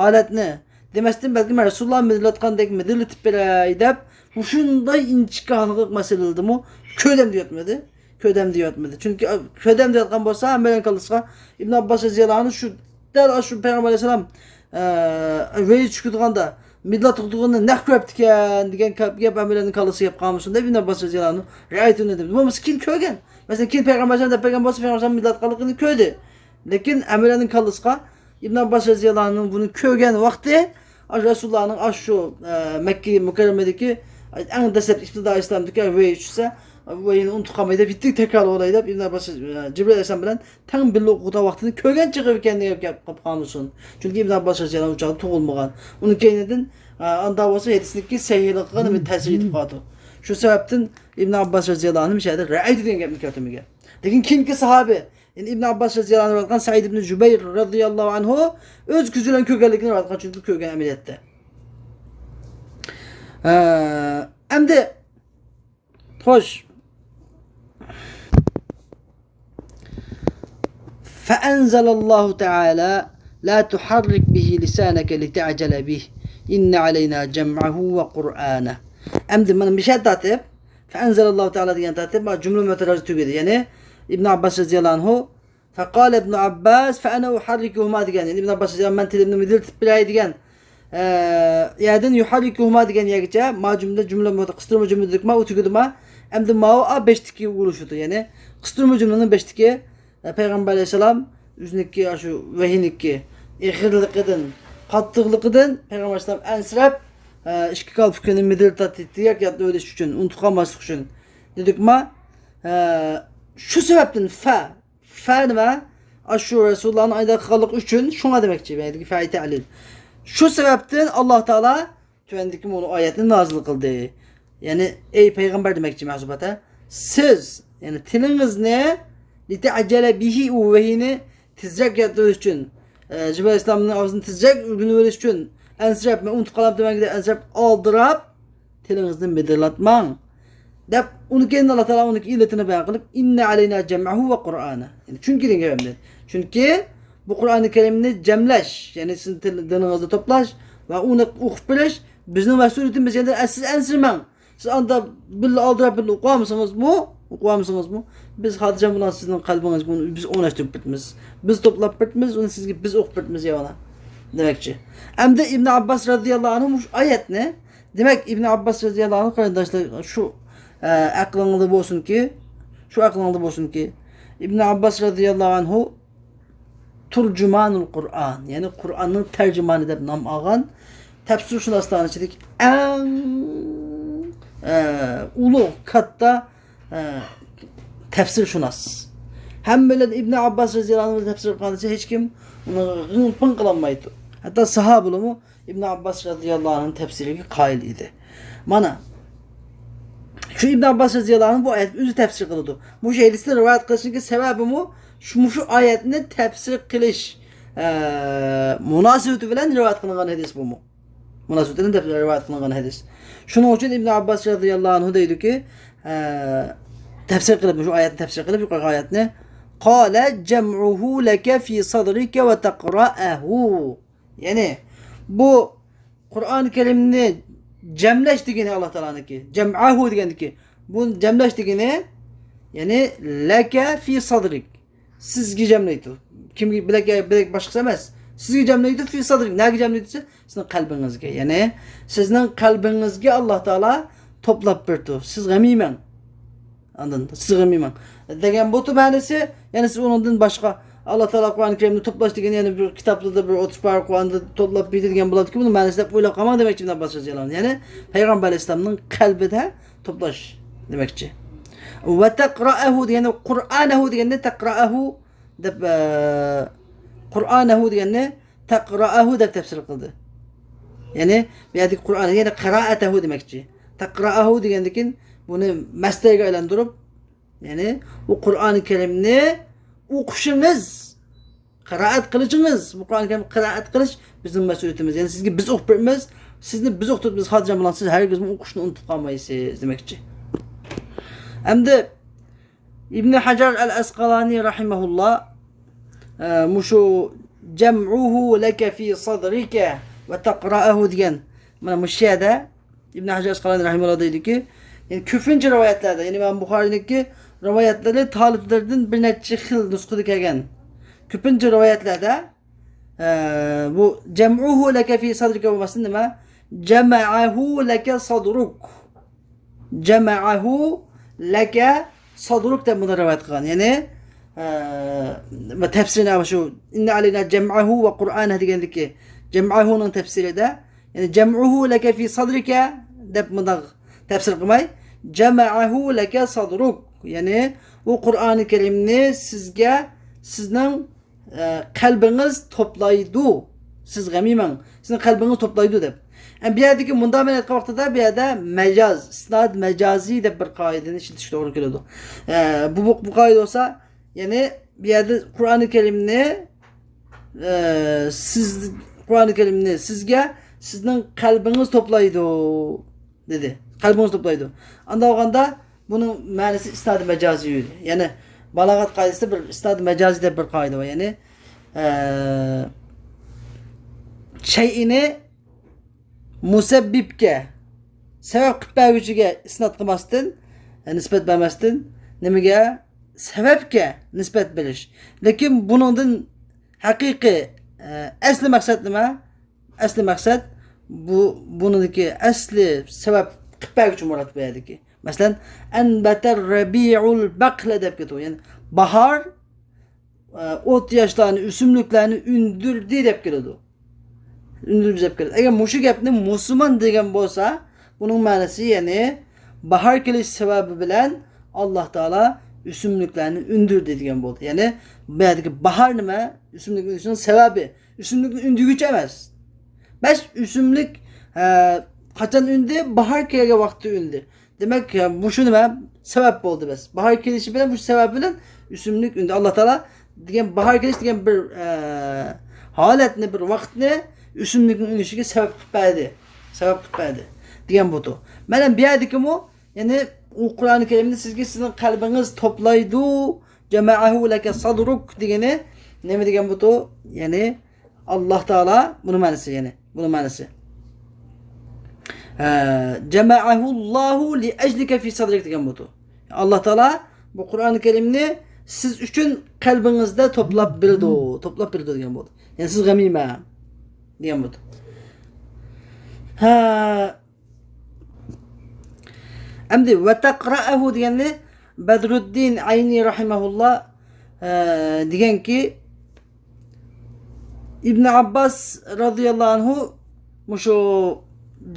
ھالەتنى دېمەستىن، بەلكىم رەسۇلۇللا مىدىرلاتقاندەك مىدىرلىتىپ بېرەي دەپ، مۇشۇنداق ئىنچىكە ھالقىلىق مەسىلىدىمۇ كۆردۈم دېيەتمىدى. كۆردۈم دېيەتمىدى. چۈنكى، ئە، كۆردۈم دېيەتقان بولسا، ھەممەيلەننىڭ كاللىسىغا ئىبن ئابباس رەزىياللاھۇ ئەنھۇ شۇ، دەل ئاشۇ پەيغەمبەر ئەلەيھىسسالام، ئە، ۋەھىي چۈشكۈزىدىغاندا مىدىرلاتقۇدىغىنىنى نەق كۆرۈپتىكەن دېگەن گەپ، گەپ ھەممەيلەننىڭ كاللىسىغا كەپ قالمىسۇن دەپ ئىبن ئابباس رەزىياللاھۇ ئەنھۇ رەئەيتۇنى دېدى. بولمىسا كېيىن كۆرگەن. مەسىلەن، كېيىن پەيغەمبەر ئەلەيھىسسالام دەپ بەرگەن بولسا، پەيغەمبەر ئەلەيھىسسالام مىدىرلاتقانلىقىنى كۆردى. لېكىن ھەممەيلەننىڭ كاللىسىغا ئىبن ئابباس رەزىياللاھۇ ئەنھۇ بۇنى كۆرگەن ۋاقتى، ئاشۇ رەسۇلۇللانىڭ ئاشۇ، ئە، مەككە مۇكەررەمىدىكى ئەڭ دەسلەپ ئىپتىدا ئىسلامدىكى ۋەھىي چۈشسە، ۋەھىينى ئۇنتۇپ قالماي دەپ، يېتىپ تەكرارلىۋالاي دەپ ئىبن ئابباس، ئە، جىبرىل ئەلەيھىسسالام بىلەن تەڭ بىللە ئوقۇغان ۋاقتىنى كۆرگەن چېغى ئىكەن دەپ گەپ قىلىپ قالمىسۇن. چۈنكى ئىبن ئابباس رەزىياللاھۇ ئۇ چاغدا تۇغۇلمىغان. ئۇنىڭ كەينىدىن، ئە، ئاندا بولسا ھەدىسنىڭكى سەھىھلىقىغا نېمە تەسىر يېتىپ قالىدۇ. شۇ سەۋەبتىن ئىبن ئابباس رەزىياللاھۇ ئەنھۇ مۇشۇ يەردە رەئەيتۇ دېگەن گەپنى كەلتۈرمىگەن. لېكىن كېيىنكى ساھابى، يەنى ئىبن ئابباس رەزىياللاھۇ ئەنھۇ رىۋايەت قىلغان سەئىد ئىبن جۇبەير رەزىياللاھۇ ئەنھۇ ئۆز كۆزى بىلەن كۆرگەنلىكىنى رىۋايەت قىلغان، چۈنكى كۆرگەن ئەمەلىيەتتە. ئە، ئەمدى، خوش. فأنزل الله تعالى: لا تحرك به لسانك لتعجل به إن علينا جمعه وقرآنه. ئەمدى مانا مىشەت تارتىپ، فأنزل الله تعالى دېگەن تارتىپ، ما جۈملە مۆتەرەزە تۈگىدى. يەنى ئىبن ئابباس رەزىياللاھۇ ئەنھۇ، فقال ابن عباس فأنا أحركهما دېگەن. يەنى ئىبن ئابباس رەزىياللاھۇ ئەنھۇ، مەن تىلىمنى مىدىرلىتىپ بېرەي دېگەن، ئە، يەردىن يۇھەررىكۇھۇما دېگەن يەرگىچە، ما جۈملە، جۈملە مۇت-، قىستۇرما جۈملە دېدۇقما، ئۇ تۈگىدىما، ئەمدى ماۋۇ ئا بەشتىكى ئۇرۇشىدۇ. يەنى قىستۇرما جۈملىنىڭ بەشتىكى، ئە، پەيغەمبەر ئەلەيھىسسالام ئۆزىنىڭكى ئاشۇ ۋەھىينىڭكى ئېغىرلىقىدىن، قاتتىقلىقىدىن پەيغەمبەر ئەلەيھىسسالام ئەنسىرەپ، ئە، ئىككى كالپۇكىنى مىدىرلىتاتتى، تىرەك ياتلىۋېلىش ئۈچۈن، ئۇنتۇپ قالماسلىق ئۈچۈن دېدۇقما، ئە، شۇ سەۋەبتىن فە فە نېمە؟ ئاشۇ رەسۇلۇللانىڭ ئايدا قىلغانلىقى ئۈچۈن، شۇڭا دېمەكچى. يەنى فەئى تەلىل. شۇ سەۋەبتىن ئاللا تائالا تۆۋەندىكى مۇنۇ ئايەتنى نازىل قىلدى. يەنى، ئەي پەيغەمبەر دېمەكچى مەھزۇبات، ھە؟ سىز، يەنى تىلىڭىزنى لىتەئجەلە بىھى، ئۇ ۋەھىينى تېزرەك ياتلىۋېلىش ئۈچۈن، ئە، جىبرىل ئەلەيھىسسالامنىڭ ئاغزىنى تېزرەك ئۆگىنىۋېلىش ئۈچۈن ئەنسىرەپ، مەن ئۇنتۇپ قالامتىمەن دەپ ئەنسىرەپ، ئالدىراپ، تىلىڭىزنى مىدىرلاتماڭ، دەپ، ئۇنى كېيىن ئاللا تائالا ئۇنىڭ ئىللىتىنى بايان قىلىپ، ئىننە ئەلەينا جەمئەھۇ ۋە قۇرئانە. يەنى چۈنكى دېگەن گەپنى. چۈنكى بۇ قۇرئانى كەرىمنى جەملەش، يەنى سىزنىڭ تىل-، دىلىڭىزدا توپلاش ۋە ئۇنى ئوقۇپ بېرىش بىزنىڭ مەسئۇلىيىتىمىز. يەنى سىز ئەنسىرىمەڭ. سىز ئاندا بىللە ئالدىراپ بىللە ئوقۇۋالمىسىڭىزمۇ، ئوقۇۋالمىسىڭىزمۇ، بىز خاتىرجەم بولۇڭ، سىزنىڭ قەلبىڭىزگە ئۇنى بىز ئورناشتۇرۇپ بېرىمىز. بىز توپلاپ بېرىمىز، ئۇنى سىزگە بىز ئوقۇپ بېرىمىز يەنە دېمەكچى. ئەمدى ئىبن ئابباس رەزىياللاھۇ ئەنھۇ مۇشۇ ئايەتنى دېمەك، ئىبن ئابباس رەزىياللاھۇ ئەنھۇ، قېرىنداشلار، شۇ، ئە، ئەقلىڭلاردا بولسۇنكى، شۇ ئەقلىڭلاردا بولسۇنكى، ئىبن ئابباس رەزىياللاھۇ ئەنھۇ تۇرجۇمانۇل قۇرئان، يەنى قۇرئاننىڭ تەرجىمانى دەپ نام ئالغان تەپسىرشۇناسلارنىڭ ئىچىدىكى ئەڭ، ئە، ئۇلۇغ، كاتتا، ئە، تەپسىرشۇناس. ھەممىلەر ئىبن ئابباس رەزىياللاھۇ ئەنھۇ تەپسىر قىلغان دېسە، ھېچكىم ئۇنى غىڭ-پىڭ قىلالمايدۇ. ھەتتا ساھابىلىرىمۇ ئىبن ئابباس رەزىياللاھۇ ئەنھۇنىڭ تەپسىرىگە قايىل ئىدى. مانا، شۇ ئىبن ئابباس رەزىياللاھۇ ئەنھۇ بۇ ئايەتنى ئۆزى تەپسىر قىلىدۇ. مۇشۇ ھەدىسنى رىۋايەت قىلىشنىڭكى سەۋەبىمۇ شۇ، مۇشۇ ئايەتنى تەپسىر قىلىش، ئە، مۇناسىۋىتى بىلەن رىۋايەت قىلىنغان ھەدىس بۇمۇ. مۇناسىۋىتى بىلەن رىۋايەت قىلىنغان ھەدىس. شۇنىڭ ئۈچۈن ئىبن ئابباس رەزىياللاھۇ ئەنھۇ دەيدۇكى، ئە، تەپسىر قىلىپ، مۇشۇ ئايەتنى تەپسىر قىلىپ، يۇقىرىقى ئايەتنى، قال جمعه لك في صدرك وتقرأه. يەنى بۇ قۇرئان كەرىمنى جەملەش دېگىنى ئاللا تائالانىڭكى. جەمئەھۇ دېگەندىكى. بۇ جەملەش دېگىنى، يەنى لەكە فى سادرىك. سىزگە جەملەيدۇ. كىمگە؟ بىلەك، بىلەك باشقىسى ئەمەس. سىزگە جەملەيدۇ، فى سادرىك. نەگە جەملەيدۇ دېسە، سىزنىڭ قەلبىڭىزگە. يەنى سىزنىڭ قەلبىڭىزگە ئاللا تائالا توپلاپ بېرىدۇ. سىز غەم يېمەڭ. ئاندىن سىغىمىمەن دېگەن بۇ مەنىسى، يەنى سىز ئۇنىڭدىن باشقا، ئاللا تائالا قۇرئان كەرىمنى توپلاش دېگەن يەنە بىر كىتابلاردا بىر ئوتتۇز پارە قۇرئاندا توپلاپ بېرىدىغان بولاتتىكى، بۇنىڭ مەنىسى دەپ ئويلاپ قالماڭ دېمەكچى ئىبن ئابباس رەزىياللاھۇ ئەنھۇ. يەنى پەيغەمبەر ئەلەيھىسسالامنىڭ قەلبىدە توپلاش دېمەكچى. ۋە تەقرائەھۇ دېگەندە، قۇرئانەھۇ دېگەندە، تەقرائەھۇ دەپ، ئە، قۇرئانەھۇ دېگەننى تەقرائەھۇ دەپ تەپسىر قىلدى. يەنى بۇ يەردىكى قۇرئان، يەنى قىرائەتەھۇ دېمەكچى. تەقرائەھۇ دېگەندىن كېيىن بۇنى مەستەرگە ئايلاندۇرۇپ، يەنى ئۇ قۇرئان كەرىمنى ئوقۇشىڭىز، قىرائەت قىلىشىڭىز، بۇ قۇرئان كەرىم قىرائەت قىلىش بىزنىڭ مەسئۇلىيىتىمىز. يەنى سىزگە بىز ئوقۇپ بېرىمىز، سىزنى بىز ئوقۇتىمىز. خاتىرجەم بولۇڭ، سىز ھەرگىزمۇ ئوقۇشنى ئۇنتۇپ قالمايسىز دېمەكچى. ئەمدى ئىبن ھەجەر ئەل ئەسقالانى رەھىمەھۇللا، ئە، مۇشۇ جەمئۇھۇ لەكە فى سەدرىكە ۋە تەقرائەھۇ دېگەن، مانا مۇشۇ يەردە ئىبن ھەجەر ئەسقالانى رەھىمەھۇللا دەيدۇكى، يەنى كۆپىنچە رىۋايەتلەردە، يەنى ئىمام بۇخارىنىڭكى رىۋايەتلىرى تالىپلىرىدىن بىر نەچچە خىل نۇسخىدا كەلگەن. كۆپىنچە رىۋايەتلەردە، ئە، بۇ جەمئۇھۇ لەكە فى سەدرىكە بولماستىن نېمە؟ جەمەئەھۇ لەكە سەدرۇك. جەمەئەھۇ لەكە سەدرۇك دەپ بۇنى رىۋايەت قىلغان. يەنى، ئە، بۇ تەپسىرىنى شۇ ئىننە ئەلەينا جەمئەھۇ ۋە قۇرئانەھ دېگەندىكى جەمئەھۇنىڭ تەپسىرىدە، يەنى جەمئۇھۇ لەكە فى سەدرىكە دەپ مۇنداق تەپسىر قىلماي، جەمەئەھۇ لەكە سەدرۇك. يەنى ئۇ قۇرئانى كەرىمنى سىزگە سىزنىڭ ئە، قەلبىڭىز توپلايدۇ. سىز غەم يېمەڭ. سىزنىڭ قەلبىڭىز توپلايدۇ دەپ. ئە، بۇ يەردىكى مۇنداق مەن ئېيتقان ۋاقتىدا بۇ يەردە مەجاز، ئىسناد مەجازىي دەپ بىر قائىدىنى ئىشلىتىش توغرا كېلىدۇ. ئە، بۇ، بۇ، بۇ قائىدە بولسا، يەنى بۇ يەردە قۇرئانى كەرىمنى، ئە، سىز، قۇرئانى كەرىمنى سىزگە سىزنىڭ قەلبىڭىز توپلايدۇ دېدى. قەلبىڭىز توپلايدۇ. ئانداق بولغاندا بۇنىڭ مەنىسى ئىسنادى مەجازىي. يەنى بالاغەت قائىدىسىدە بىر ئىسنادى مەجازىي دەپ بىر قائىدە بار. يەنى، ئە، شەيئىنى مۇسەببىبكە، سەۋەب قىلىپ بەرگۈچىگە ئىسناد قىلماستىن، ئە، نىسبەت بەرمەستىن، نېمىگە؟ سەۋەبكە نىسبەت بېرىش. لېكىن بۇنىڭدىن ھەقىقىي، ئە، ئەسلى مەقسەت نېمە؟ ئەسلى مەقسەت بۇ، بۇنىڭدىكى ئەسلى سەۋەب قىلىپ بەرگۈچى مۇراد بۇ يەردىكى. مەسىلەن، ئەنبەتەر رەبىئۇل بەقلە دەپ كېتىدۇ. يەنى باھار، ئە، ئوت ياشلارنى، ئۆسۈملۈكلەرنى ئۈندۈردى دەپ كېلىدۇ. ئۈندۈردى دەپ كېلىدۇ. ئەگەر مۇشۇ گەپنى مۇسۇلمان دېگەن بولسا، بۇنىڭ مەنىسى، يەنى باھار كېلىش سەۋەبى بىلەن ئاللاھ تائالا ئۆسۈملۈكلەرنى ئۈندۈردى دېگەن بولدى. يەنى بۇ يەردىكى باھار نېمە؟ ئۆسۈملۈك ئۈنۈشنىڭ سەۋەبى. ئۆسۈملۈكنى ئۈندۈرگۈچى ئەمەس. بەس ئۆسۈملۈك، ئە، قاچان ئۈندى؟ باھار كەلگەن ۋاقىتتا ئۈندى. دېمەك، ئە، مۇشۇ نېمە؟ سەۋەب بولدى بەس. باھار كېلىشى بىلەن، مۇشۇ سەۋەب بىلەن ئۆسۈملۈك ئۈندى. ئاللاھ تائالا دېگەن باھار كېلىش دېگەن بىر، ئە، ھالەتنى، بىر ۋاقىتنى ئۆسۈملۈكنىڭ ئۈنۈشىگە سەۋەب قىلىپ بەردى. سەۋەب قىلىپ بەردى دېگەن بۇتۇ. مانا بۇ يەردىكىمۇ، يەنى ئۇ قۇرئانى كەرىمنى سىزگە سىزنىڭ قەلبىڭىز توپلايدۇ. جەمەئەھۇ لەكە سەدرۇك دېگىنى نېمە دېگەن بۇتۇ؟ يەنى ئاللاھ تائالا، بۇنىڭ مەنىسى، يەنى بۇنىڭ مەنىسى. ئە، جەمەئەھۇللاھۇ لىئەجلىكە فى سەدرىك دېگەن بۇتۇ. ئاللاھ تائالا بۇ قۇرئانى كەرىمنى سىز ئۈچۈن قەلبىڭىزدە توپلاپ بېرىدۇ، توپلاپ بېرىدۇ دېگەن بۇتۇ. يەنى سىز غەم يېمەڭ دېگەن بۇتۇ. ھە، ئەمدى ۋە تەقرائەھۇ دېگەننى بەدرۇددىن ئەينى رەھىمەھۇللا، ئە، دېگەنكى، ئىبن ئابباس رازىياللاھۇ ئەنھۇ مۇشۇ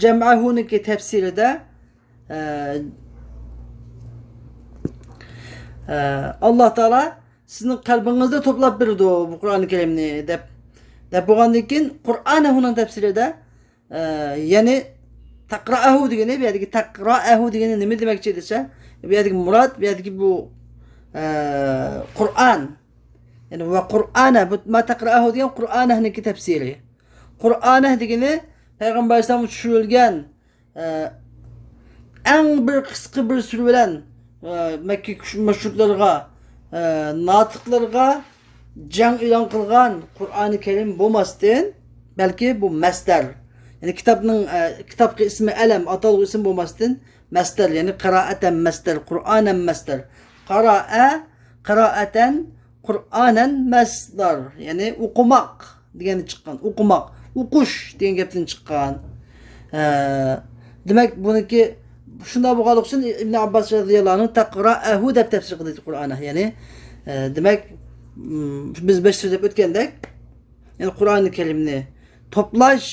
جەمئەھۇنىڭكى تەپسىرىدە، ئە، ئە، ئاللاھ تائالا سىزنىڭ قەلبىڭىزدە توپلاپ بېرىدۇ بۇ قۇرئانى كەرىمنى دەپ، دەپ بولغاندىن كېيىن قۇرئانەھۇنىڭ تەپسىرىدە، ئە، يەنى تەقرائەھۇ دېگىنى، بۇ يەردىكى تەقرائەھۇ دېگىنى نېمە دېمەكچى دېسە، بۇ يەردىكى مۇراد، بۇ يەردىكى بۇ، ئە، قۇرئان. يەنى ۋە قۇرئانە، بۇ ما تەقرائەھۇ دېگەن قۇرئانەھنىڭكى تەپسىرى. قۇرئانەھ دېگىنى پەيغەمبەر ئەلەيھىسسالامغا چۈشۈرۈلگەن، ئە، ئەڭ بىر قىسقا بىر سۈرە بىلەن، ئە، مەككە كۈش-، مۇشرىكلىرىغا، ئە، ناتىقلىرىغا جەڭ ئېلان قىلغان قۇرئانى كەرىم بولماستىن، بەلكى بۇ مەسدەر. يەنى كىتابنىڭ، ئە، كىتابقا ئىسمى ئەلەم، ئاتالغۇ ئىسىم بولماستىن، مەسدەر، يەنى قىرائەتەن مەسدەر، قۇرئانەن مەسدەر. قارائە، قىرائەتەن، قۇرئانەن مەسدەر. يەنى ئوقۇماق دېگەندىن چىققان. ئوقۇماق، ئوقۇش دېگەن گەپتىن چىققان. ئە، دېمەك، بۇنىڭكى شۇنداق بولغانلىقى ئۈچۈن ئىبن ئابباس رازىياللاھۇ ئەنھۇ تەقرائەھۇ دەپ تەپسىر قىلدى قۇرئانى. يەنى، ئە، دېمەك، م، بىز بەش سۆزلەپ ئۆتكەندەك، يەنى قۇرئانى كەرىمنى توپلاش،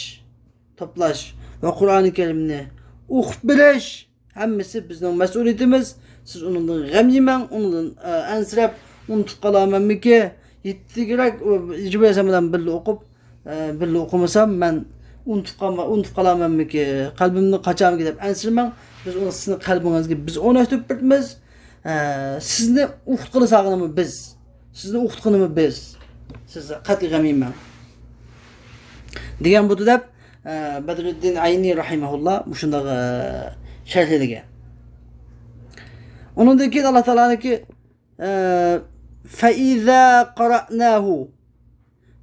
توپلاش ۋە قۇرئانى كەرىمنى ئوقۇپ بېرىش ھەممىسى بىزنىڭ مەسئۇلىيىتىمىز. سىز ئۇنىڭدىن غەم يېمەڭ، ئۇنىڭدىن، ئە، ئەنسىرەپ، ئۇنتۇپ قالامەنمىكى؟ يېتىگىرەك، ئۇ، جىبرىل ئەلەيھىسسالام بىلەن بىللە ئوقۇپ، ئە، بىللە ئوقۇمىسام، مەن ئۇنتۇپ قالما-، ئۇنتۇپ قالامەنمىكى؟ قەلبىمنى قاچامىكى دەپ ئەنسىرىمەڭ. بىز ئۇنى سىزنىڭ قەلبىڭىزگە بىز ئورناشتۇرۇپ بېرىمىز. ئە، سىزنى ئوقۇتقىلى سالغىنىمۇ بىز. سىزنى ئوقۇتقىنىمۇ بىز. سىز قەتئىي غەم يېمەڭ. دېگەن بۇدى دەپ، ئە، بەدرۇددىن ئەينى راھىمەھۇللا مۇشۇنداق، ئە، شەرھلىگەن. ئۇنىڭدىن كېيىن ئاللا تائالانىڭكى، ئە، فەئىزا قاراناھۇ،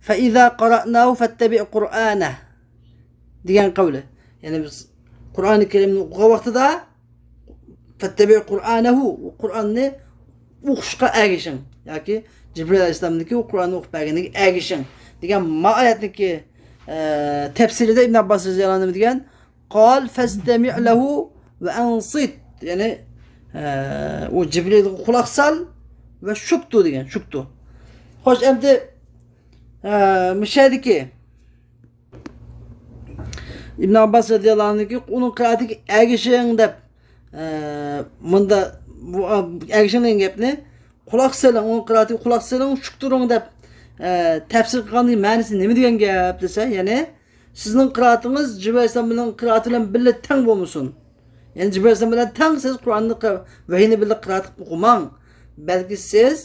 فەئىزا قاراناھۇ فەتتەبىئ قۇرئانەھ دېگەن قەۋلى. يەنى بىز قۇرئانى كەرىمنى ئوقۇغان ۋاقتىدا فەتتەبىئ قۇرئانەھۇ، قۇرئاننى ئوقۇشقا ئەگىشىڭ. ياكى جىبرىل ئەلەيھىسسالامنىڭكى ئۇ قۇرئاننى ئوقۇپ بەرگىنىگە ئەگىشىڭ دېگەن ما ئايەتنىڭكى، ئە، تەپسىرىدە ئىبن ئابباس رەزىياللاھۇ ئەنھۇ نېمە دېگەن؟ قال فەستەمىئ لەھۇ ۋە ئەنسىت. يەنى، ئە، ئۇ جىبرىلغا قۇلاق سال ۋە شۇكتۇ دېگەن، شۇكتۇ. خوش، ئەمدى، ئە، مۇشۇ يەردىكى ئىبن ئابباس رەزىياللاھۇ ئەنھۇنىڭكى ئۇنىڭ قىرائىتىگە ئەگىشىڭ دەپ، ئە، مۇندا بۇ، ئە، ئەگىشىڭ دېگەن گەپنى قۇلاق سېلىڭ، ئۇنىڭ قىرائىتىگە قۇلاق سېلىڭ، شۇكتۇرۇڭ دەپ، ئە، تەپسىر قىلغاندىكى مەنىسى نېمە دېگەن گەپ دېسە، يەنى سىزنىڭ قىرائىتىڭىز جىبرىل ئەلەيھىسسالام بىلەن قىرائىتى بىلەن بىللە تەڭ بولمىسۇن. يەنى جىبرىل ئەلەيھىسسالام بىلەن تەڭ سىز قۇرئاننى قى-، ۋەھىينى بىللە قىرائەت قىلىپ ئوقۇماڭ. بەلكى سىز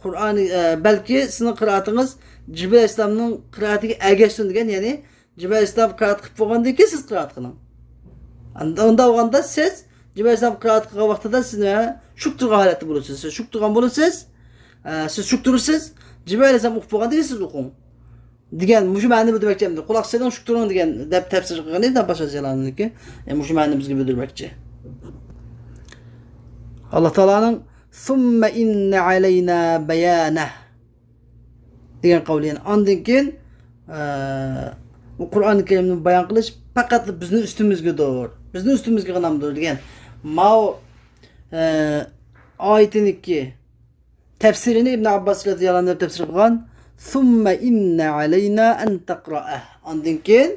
قۇرئانى، ئە، بەلكى سىزنىڭ قىرائىتىڭىز جىبرىل ئەلەيھىسسالامنىڭ قىرائىتىگە ئەگەشسۇن دېگەن، يەنى جىبرىل ئەلەيھىسسالام قىرائەت قىلىپ بولغاندىن كېيىن سىز قىرائەت قىلىڭ. ئاندا، ئۇنداق بولغاندا سىز جىبرىل ئەلەيھىسسالام قىرائەت قىلغان ۋاقتىدا سىز نېمە؟ شۈك تۇرغان ھالەتتە بولىسىز. سىز شۈك تۇرغان بولىسىز. ئە، سىز شۈك تۇرىسىز. جىبرىل ئەلەيھىسسالام ئوقۇپ بولغاندىن كېيىن سىز ئوقۇڭ. دېگەن مۇشۇ مەنىنى بىلدۈرمەكچى ئەمدى. قۇلاق سېلىڭ، شۈك تۇرۇڭ دېگەن دەپ تەپسىر قىلغىنى ئابباس رەزىياللاھۇ ئەنھۇنىڭكى، ئە، مۇشۇ مەنىنى بىزگە بىلدۈرمەكچى. ئاللا تائالانىڭ سۇممە ئىننە ئەلەينا بەيانەھ دېگەن قەۋلى، يەنى ئاندىن كېيىن، ئە، بۇ قۇرئانى كەرىمنى بايان قىلىش پەقەت بىزنىڭ ئۈستىمىزگىدۇر، بىزنىڭ ئۈستىمىزگە غىنامدۇر دېگەن ماۋۇ، ئە، ئايىتىنىڭكى تەپسىرىنى ئىبن ئابباس رەزىياللاھۇ ئەنھۇ تەپسىر قىلغان، سۇممە ئىننە ئەلەينا ئەن تەقرائەھ. ئاندىن كېيىن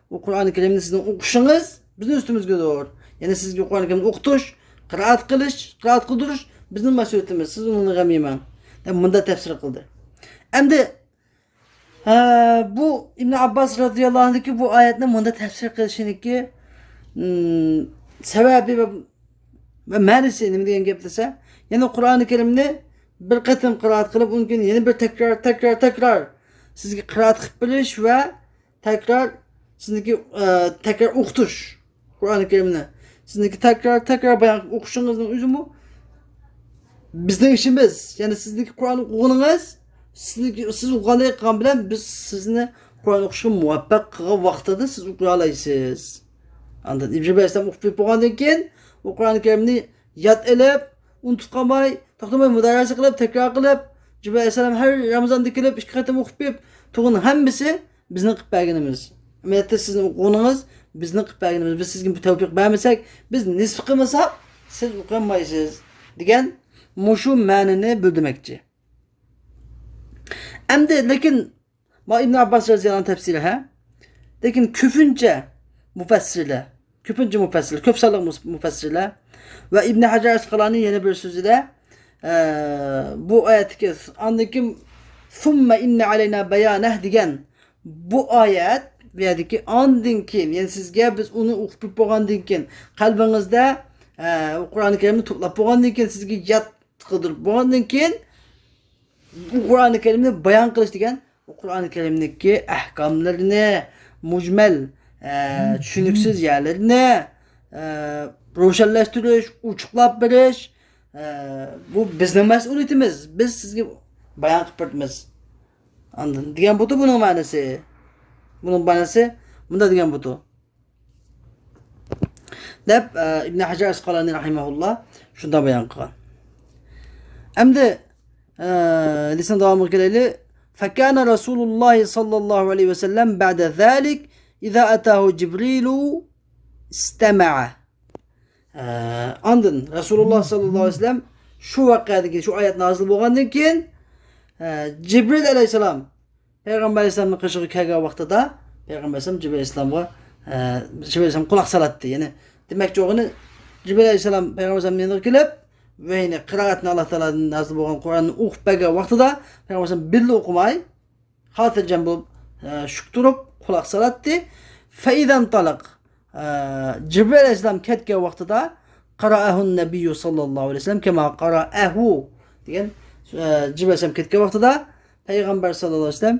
ئۇ قۇرئانى كەرىمنى سىزنىڭ ئوقۇشىڭىز بىزنىڭ ئۈستىمىزگىدۇر. يەنى سىزگە قۇرئانى كەرىمنى ئوقۇتۇش، قىرائەت قىلىش، قىرائەت قىلدۇرۇش بىزنىڭ مەسئۇلىيىتىمىز. سىز ئۇنىڭدىن غەم يېمەڭ، دەپ مۇنداق تەپسىر قىلدى. ئەمدى، ھە، بۇ ئىبن ئابباس رەزىياللاھۇ ئەنھۇدىكى بۇ ئايەتنى مۇنداق تەپسىر قىلىشىنىڭكى، ئىم، سەۋەبى ۋە، ۋە مەنىسى نېمە دېگەن گەپ دېسە، يەنى قۇرئانى كەرىمنى بىر قېتىم قىرائەت قىلىپ، ئۇنىڭ كېيىن يەنە بىر تەكرار، تەكرار، تەكرار سىزگە قىرائەت قىلىپ بېرىش ۋە تەكرار سىزنىڭكى، ئە، تەكرار ئوقۇتۇش، قۇرئانى كەرىمنى سىزنىڭكى تەكرار، تەكرار بايان قىلىپ ئوقۇشىڭىزنىڭ ئۆزىمۇ بىزنىڭ ئىشىمىز. يەنى سىزنىڭكى قۇرئان ئوقۇغىنىڭىز، سىزنىڭكى، سىز ئوقۇغاندەك قىلغان بىلەن بىز سىزنى قۇرئان ئوقۇشقا مۇۋەپپەق قىلغان ۋاقتىدا سىز ئوقۇيالايسىز. ئاندىن جىبرىل ئەلەيھىسسالام ئوقۇپ بولغاندىن كېيىن، ئۇ قۇرئانى كەرىمنى ياد ئېلىپ، ئۇنتۇپ قالماي، توختىماي مۇدارىسە قىلىپ، تەكرار قىلىپ، جىبرىل ئەلەيھىسسالام ھەر رامىزاندا كېلىپ ئىككى قېتىم ئوقۇپ بېرىپ تۇرغىنىڭ ھەممىسى بىزنىڭ قىلىپ بەرگىنىمىز. ئەمەلىيەتتە سىزنىڭ ئوقۇغىنىڭىز بىزنىڭ قىلىپ بەرگىنىمىز. بىز سىزگە بۇ تەۋپىق بەرمىسەك، بىز نېسىپ قىلمىساق، سىز ئوقۇيالمايسىز، دېگەن مۇشۇ مەنىنى بىلدۈرمەكچى. ئەمدى لېكىن ما ئىبن ئابباس رەزىياللاھۇ ئەنھۇ تەپسىرى، ھە؟ لېكىن كۆپىنچە مۇپەسسىرلەر، كۆپىنچە مۇپەسسىرلەر، كۆپ سانلىق مۇس-، مۇپەسسىرلەر ۋە ئىبن ھەجەر ئەسقالانى يەنە بىر سۆزىدە، ئە، بۇ ئايەتتىكى ئاندىن كېيىن سۇممە ئىننە ئەلەينا بەيانەھ دېگەن بۇ ئايەت، بۇ يەردىكى ئاندىن كېيىن، يەنى سىزگە بىز ئۇنى ئوقۇپ بولغاندىن كېيىن، قەلبىڭىزدە، ئە، قۇرئانى كەرىمنى توپلاپ بولغاندىن كېيىن، سىزگە ياد قىلدۇرۇپ بولغاندىن كېيىن، بۇ قۇرئانى كەرىمنى بايان قىلىش دېگەن، بۇ قۇرئانى كەرىمنىڭكى ئەھكاملىرىنى، مۇجمەل، ئە، چۈشىنىكسىز يەرلىرىنى، ئە، روشەنلەشتۈرۈش، ئوچۇقلاپ بېرىش، ئە، بۇ بىزنىڭ مەسئۇلىيىتىمىز. بىز سىزگە بايان قىلىپ بېرىمىز. ئاندىن دېگەن بۇتۇ بۇنىڭ مەنىسى. بۇنىڭ مەنىسى مۇنداق دېگەن بۇتۇ. دەپ، ئە، ئىبن ھەجەر ئەسقالانى رەھىمەھۇللا شۇنداق بايان قىلغان. ئەمدى، ئە، ھەدىسنىڭ داۋامىغا كېلەيلى. فكان رسول الله صلى الله عليه وسلم بعد ذلك إذا أتاه جبريل استمع. ئە، ئاندىن رەسۇلۇللا ساللاللاھۇ ئەلەيھى ۋەسەللەم شۇ ۋەقەدىن كېيىن، شۇ ئايەت نازىل بولغاندىن كېيىن، ئە، جىبرىل ئەلەيھىسسالام پەيغەمبەر ئەلەيھىسسالامنىڭ قېشىغا كەلگەن ۋاقتىدا، پەيغەمبەر ئەلەيھىسسالام جىبرىل ئەلەيھىسسالامغا، ئە، جىبرىل ئەلەيھىسسالام قۇلاق سالاتتى. يەنى دېمەكچى بولغىنى، جىبرىل ئەلەيھىسسالام پەيغەمبەر ئەلەيھىسسالام يېنىغا كېلىپ، ۋەھىينى، قىرائەتنى، ئاللا تائالادىن نازىل بولغان قۇرئاننى ئوقۇپ بەرگەن ۋاقتىدا، پەيغەمبەر ئەلەيھىسسالام بىللە ئوقۇماي، خاتىرجەم بولۇپ، ئە، شۈك تۇرۇپ، قۇلاق سالاتتى. فەئىزەنتەلەق، ئە، جىبرىل ئەلەيھىسسالام كەتكەن ۋاقتىدا، قرأه النبي صلى الله عليه وسلم كما قرأه دېگەن، ئە، جىبرىل ئەلەيھىسسالام كەتكەن ۋاقتىدا پەيغەمبەر ساللاللاھۇ ئەلەيھى ۋەسەللەم،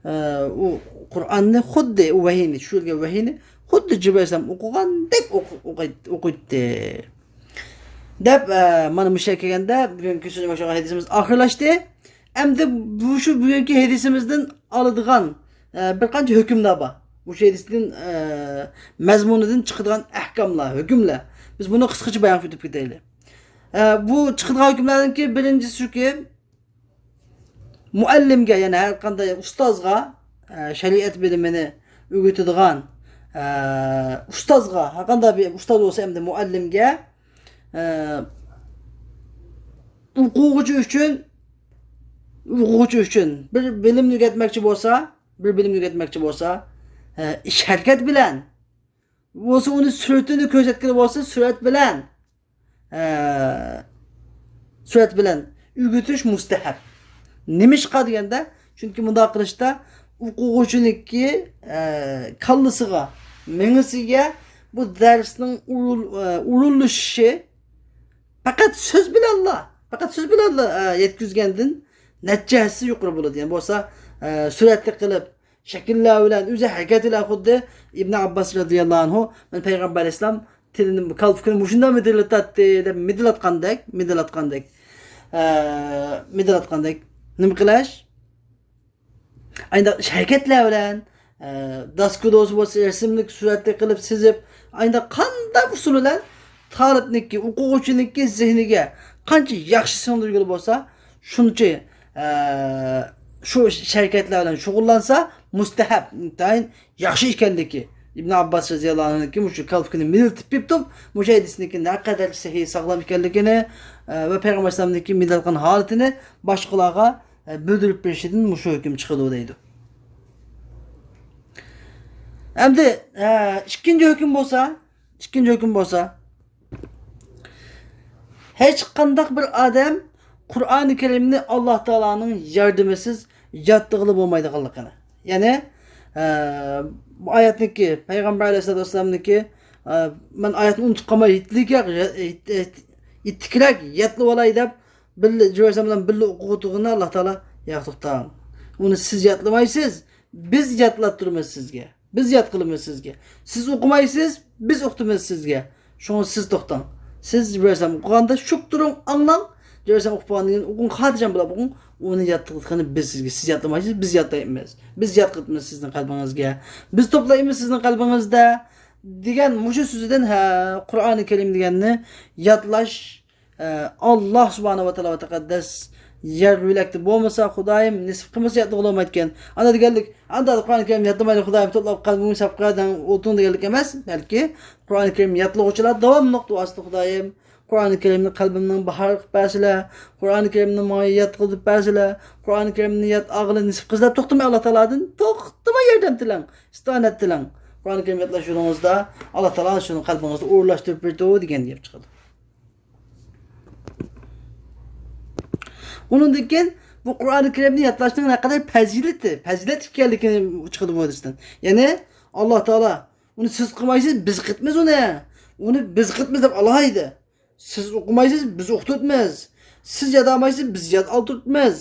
ئە، ئۇ قۇرئاننى خۇددى، ئۇ ۋەھىينى، چۈشۈرۈلگەن ۋەھىينى خۇددى جىبرىل ئەلەيھىسسالام ئوقۇغاندەك ئوقۇ-، ئوقۇي-، ئوقۇيتتى. دەپ، ئە، مانا مۇشۇ يەرگە كەلگەندە، بۈگۈنكى سۆزىمىز شۇ ھەدىسىمىز ئاخىرلاشتى. ئەمدى مۇشۇ بۈگۈنكى ھەدىسىمىزدىن ئالىدىغان، ئە، بىر قانچە ھۆكۈملەر بار. مۇشۇ ھەدىستىن، ئە، مەزمۇنىدىن چىقىدىغان ئەھكاملار، ھۆكۈملەر. بىز بۇنى قىسقىچە بايان قىلىپ ئۆتۈپ كېتەيلى. ئە، بۇ چىقىدىغان ھۆكۈملەردىنكى بىرىنچىسى شۇكى، مۇئەللىمگە، يەنى ھەر قانداق ئۇستازغا، ئە، شەرىئەت بىلىمىنى ئۆگىتىدىغان، ئە، ئۇستازغا، ھەر قانداق بىر ئۇستاز بولسا ئەمدى مۇئەللىمگە، ئە، ئوقۇغۇچى ئۈچۈن، ئوقۇغۇچى ئۈچۈن بىر بىلىمنى ئۆگەتمەكچى بولسا، بىر بىلىمنى ئۆگەتمەكچى بولسا، ئە، ئىش ھەرىكەت بىلەن، بولسا ئۇنى سۈرىتىنى كۆرسەتكىلى بولسا سۈرەت بىلەن، ئە، سۈرەت بىلەن ئۆگىتىش مۇستەھەب. نېمىشقا دېگەندە، چۈنكى مۇنداق قىلىشتا ئوقۇغۇچىنىڭكى، ئە، كاللىسىغا، مېڭىسىگە بۇ دەرسنىڭ ئورۇن-، ئە، ئورۇنلىشىشى پەقەت سۆز بىلەنلا، پەقەت سۆز بىلەنلا، ئە، يەتكۈزگەندىن نەچچە ھەسسە يۇقىرى بولىدۇ. يەنى بولسا، ئە، سۈرەتلىك قىلىپ، شەكىللەر بىلەن، ئۆزى ھەرىكەت بىلەن خۇددى ئىبن ئابباس رەزىياللاھۇ ئەنھۇ، مەن پەيغەمبەر ئەلەيھىسسالام تىلىنى، كالپۇكىنى مۇشۇنداق مىدىرلىتاتتى دەپ مىدىرلاتقاندەك، مىدىرلاتقاندەك، ئە، مىدىرلاتقاندەك. نېمە قىلىش؟ ئاينداق ئىش ھەرىكەتلەر بىلەن، ئە، داسكىدا بولسا رەسىملىك سۈرەتلىك قىلىپ سىزىپ، ئاينداق قانداق ئۇسۇل بىلەن تالىپنىڭكى، ئوقۇغۇچىنىڭكى زېھنىگە قانچە ياخشى سىڭدۈرگىلى بولسا، شۇنچە، ئە، شۇ ئىش ھەرىكەتلەر بىلەن شۇغۇللانسا، مۇستەھەب، ئىنتايىن ياخشى ئىكەنلىكى. ئىبن ئابباس رەزىياللاھۇ ئەنھۇكى مۇشۇ كالپۇكىنى مىدىرلىتىپ بېرىپتۇ، مۇشۇ ھەدىسنىڭكى نەقەدەر سەھىھ، ساغلام ئىكەنلىكىنى، ئە، ۋە پەيغەمبەر ئەلەيھىسسالامنىڭكى مىدىرلاتقان ھالىتىنى باشقىلارغا ئە، بىلدۈرۈپ بېرىشىدىن مۇشۇ ھۆكۈم چىقىدۇ دەيدۇ. ئەمدى، ئە، ئىككىنچى ھۆكۈم بولسا، ئىككىنچى ھۆكۈم بولسا، ھېچقانداق بىر ئادەم قۇرئانى كەرىمنى ئاللا تائالانىڭ ياردىمىسىز ياتلىغىلى بولمايدىغانلىقىنى. يەنى، ئە، بۇ ئايەتنىڭكى، پەيغەمبەر ئەلەيھىسسالاتۇ ۋەسسالامنىڭكى، ئە، مەن ئايەتنى ئۇنتۇپ قالماي، يېتىلىكى، يېتىلىكرەك ياتلىۋالاي دەپ، بىللە، جىبرىل ئەلەيھىسسالام بىلەن بىللە ئوقۇغۇتۇغىنى ئاللا تائالا، ياق، توختاڭ. ئۇنى سىز ياتلىمايسىز، بىز ياتلاتتۇرىمىز سىزگە. بىز يات قىلىمىز سىزگە. سىز ئوقۇمايسىز، بىز ئوقۇتىمىز سىزگە. شۇڭا سىز توختاڭ. سىز جىبرىل ئەلەيھىسسالام ئوقۇغاندا شۈك تۇرۇڭ، ئاڭلاڭ. جىبرىل ئەلەيھىسسالام ئوقۇپ بولغاندىن كېيىن ئوقۇڭ، خاتىرجەم بولاپ ئوقۇڭ. ئۇنى ياتلىتىدىغىنى بىز سىزگە. سىز ياتلىمايسىز، بىز ياتلايمىز. بىز ياتقىتىمىز سىزنىڭ قەلبىڭىزگە. بىز توپلايمىز سىزنىڭ قەلبىڭىزدە. دېگەن مۇشۇ سۆزىدىن، ھە، قۇرئانى كەرىم دېگەننى ياتلاش، ئە، ئاللا سۇبھانەھۇ ۋە تائالا ۋە تەقەددەس يار يۆلەكتە بولمىسا، خۇدايىم، نېسىپ قىلمىسا ياتلىغىلى بولمايدىكەن. ئانا دېگەنلىك، ئاندا قۇرئانى كەرىم ياتلىمايلى، خۇدايىم، توپلاپ قەلبىمنى ساپ قىل دەڭ، ئولتۇرۇڭ دېگەنلىك ئەمەس، بەلكى قۇرئانى كەرىم ياتلىغۇچىلار داۋاملىق دۇئاسىدا، خۇدايىم، قۇرئانى كەرىمنى قەلبىمنىڭ باھارى قىلىپ بەرسىلە، قۇرئانى كەرىمنى ماڭا يات قىلىپ بەرسىلە، قۇرئانى كەرىمنى يات ئاغىلى نېسىپ قىلسىلە، توختىماي ئاللا تائالادىن، توختىماي ياردەم تىلەڭ، ئىستىئانەت تىلەڭ. قۇرئانى كەرىم ياتلاش يولىڭىزدا ئاللا تائالا شۇنى قەلبىڭىزدە ئورۇنلاشتۇرۇپ بېرىدۇ دېگەن گەپ چىقىدۇ. ئۇنىڭدىن كېيىن بۇ قۇرئانى كەرىمنى ياتلاشنىڭ نەقەدەر پەزىلىتى، پەزىلەت ئىكەنلىكىنى چىقىدۇ بۇ ھەدىستىن. يەنى ئاللا تائالا ئۇنى سىز قىلمايسىز، بىز قىتمىز ئۇنى. ئۇنى بىز قىتمىز دەپ ئالايدى. سىز ئوقۇمايسىز، بىز ئوقۇتۇپمىز. سىز يادامايسىز، بىز ياد ئالتۇرۇپمىز.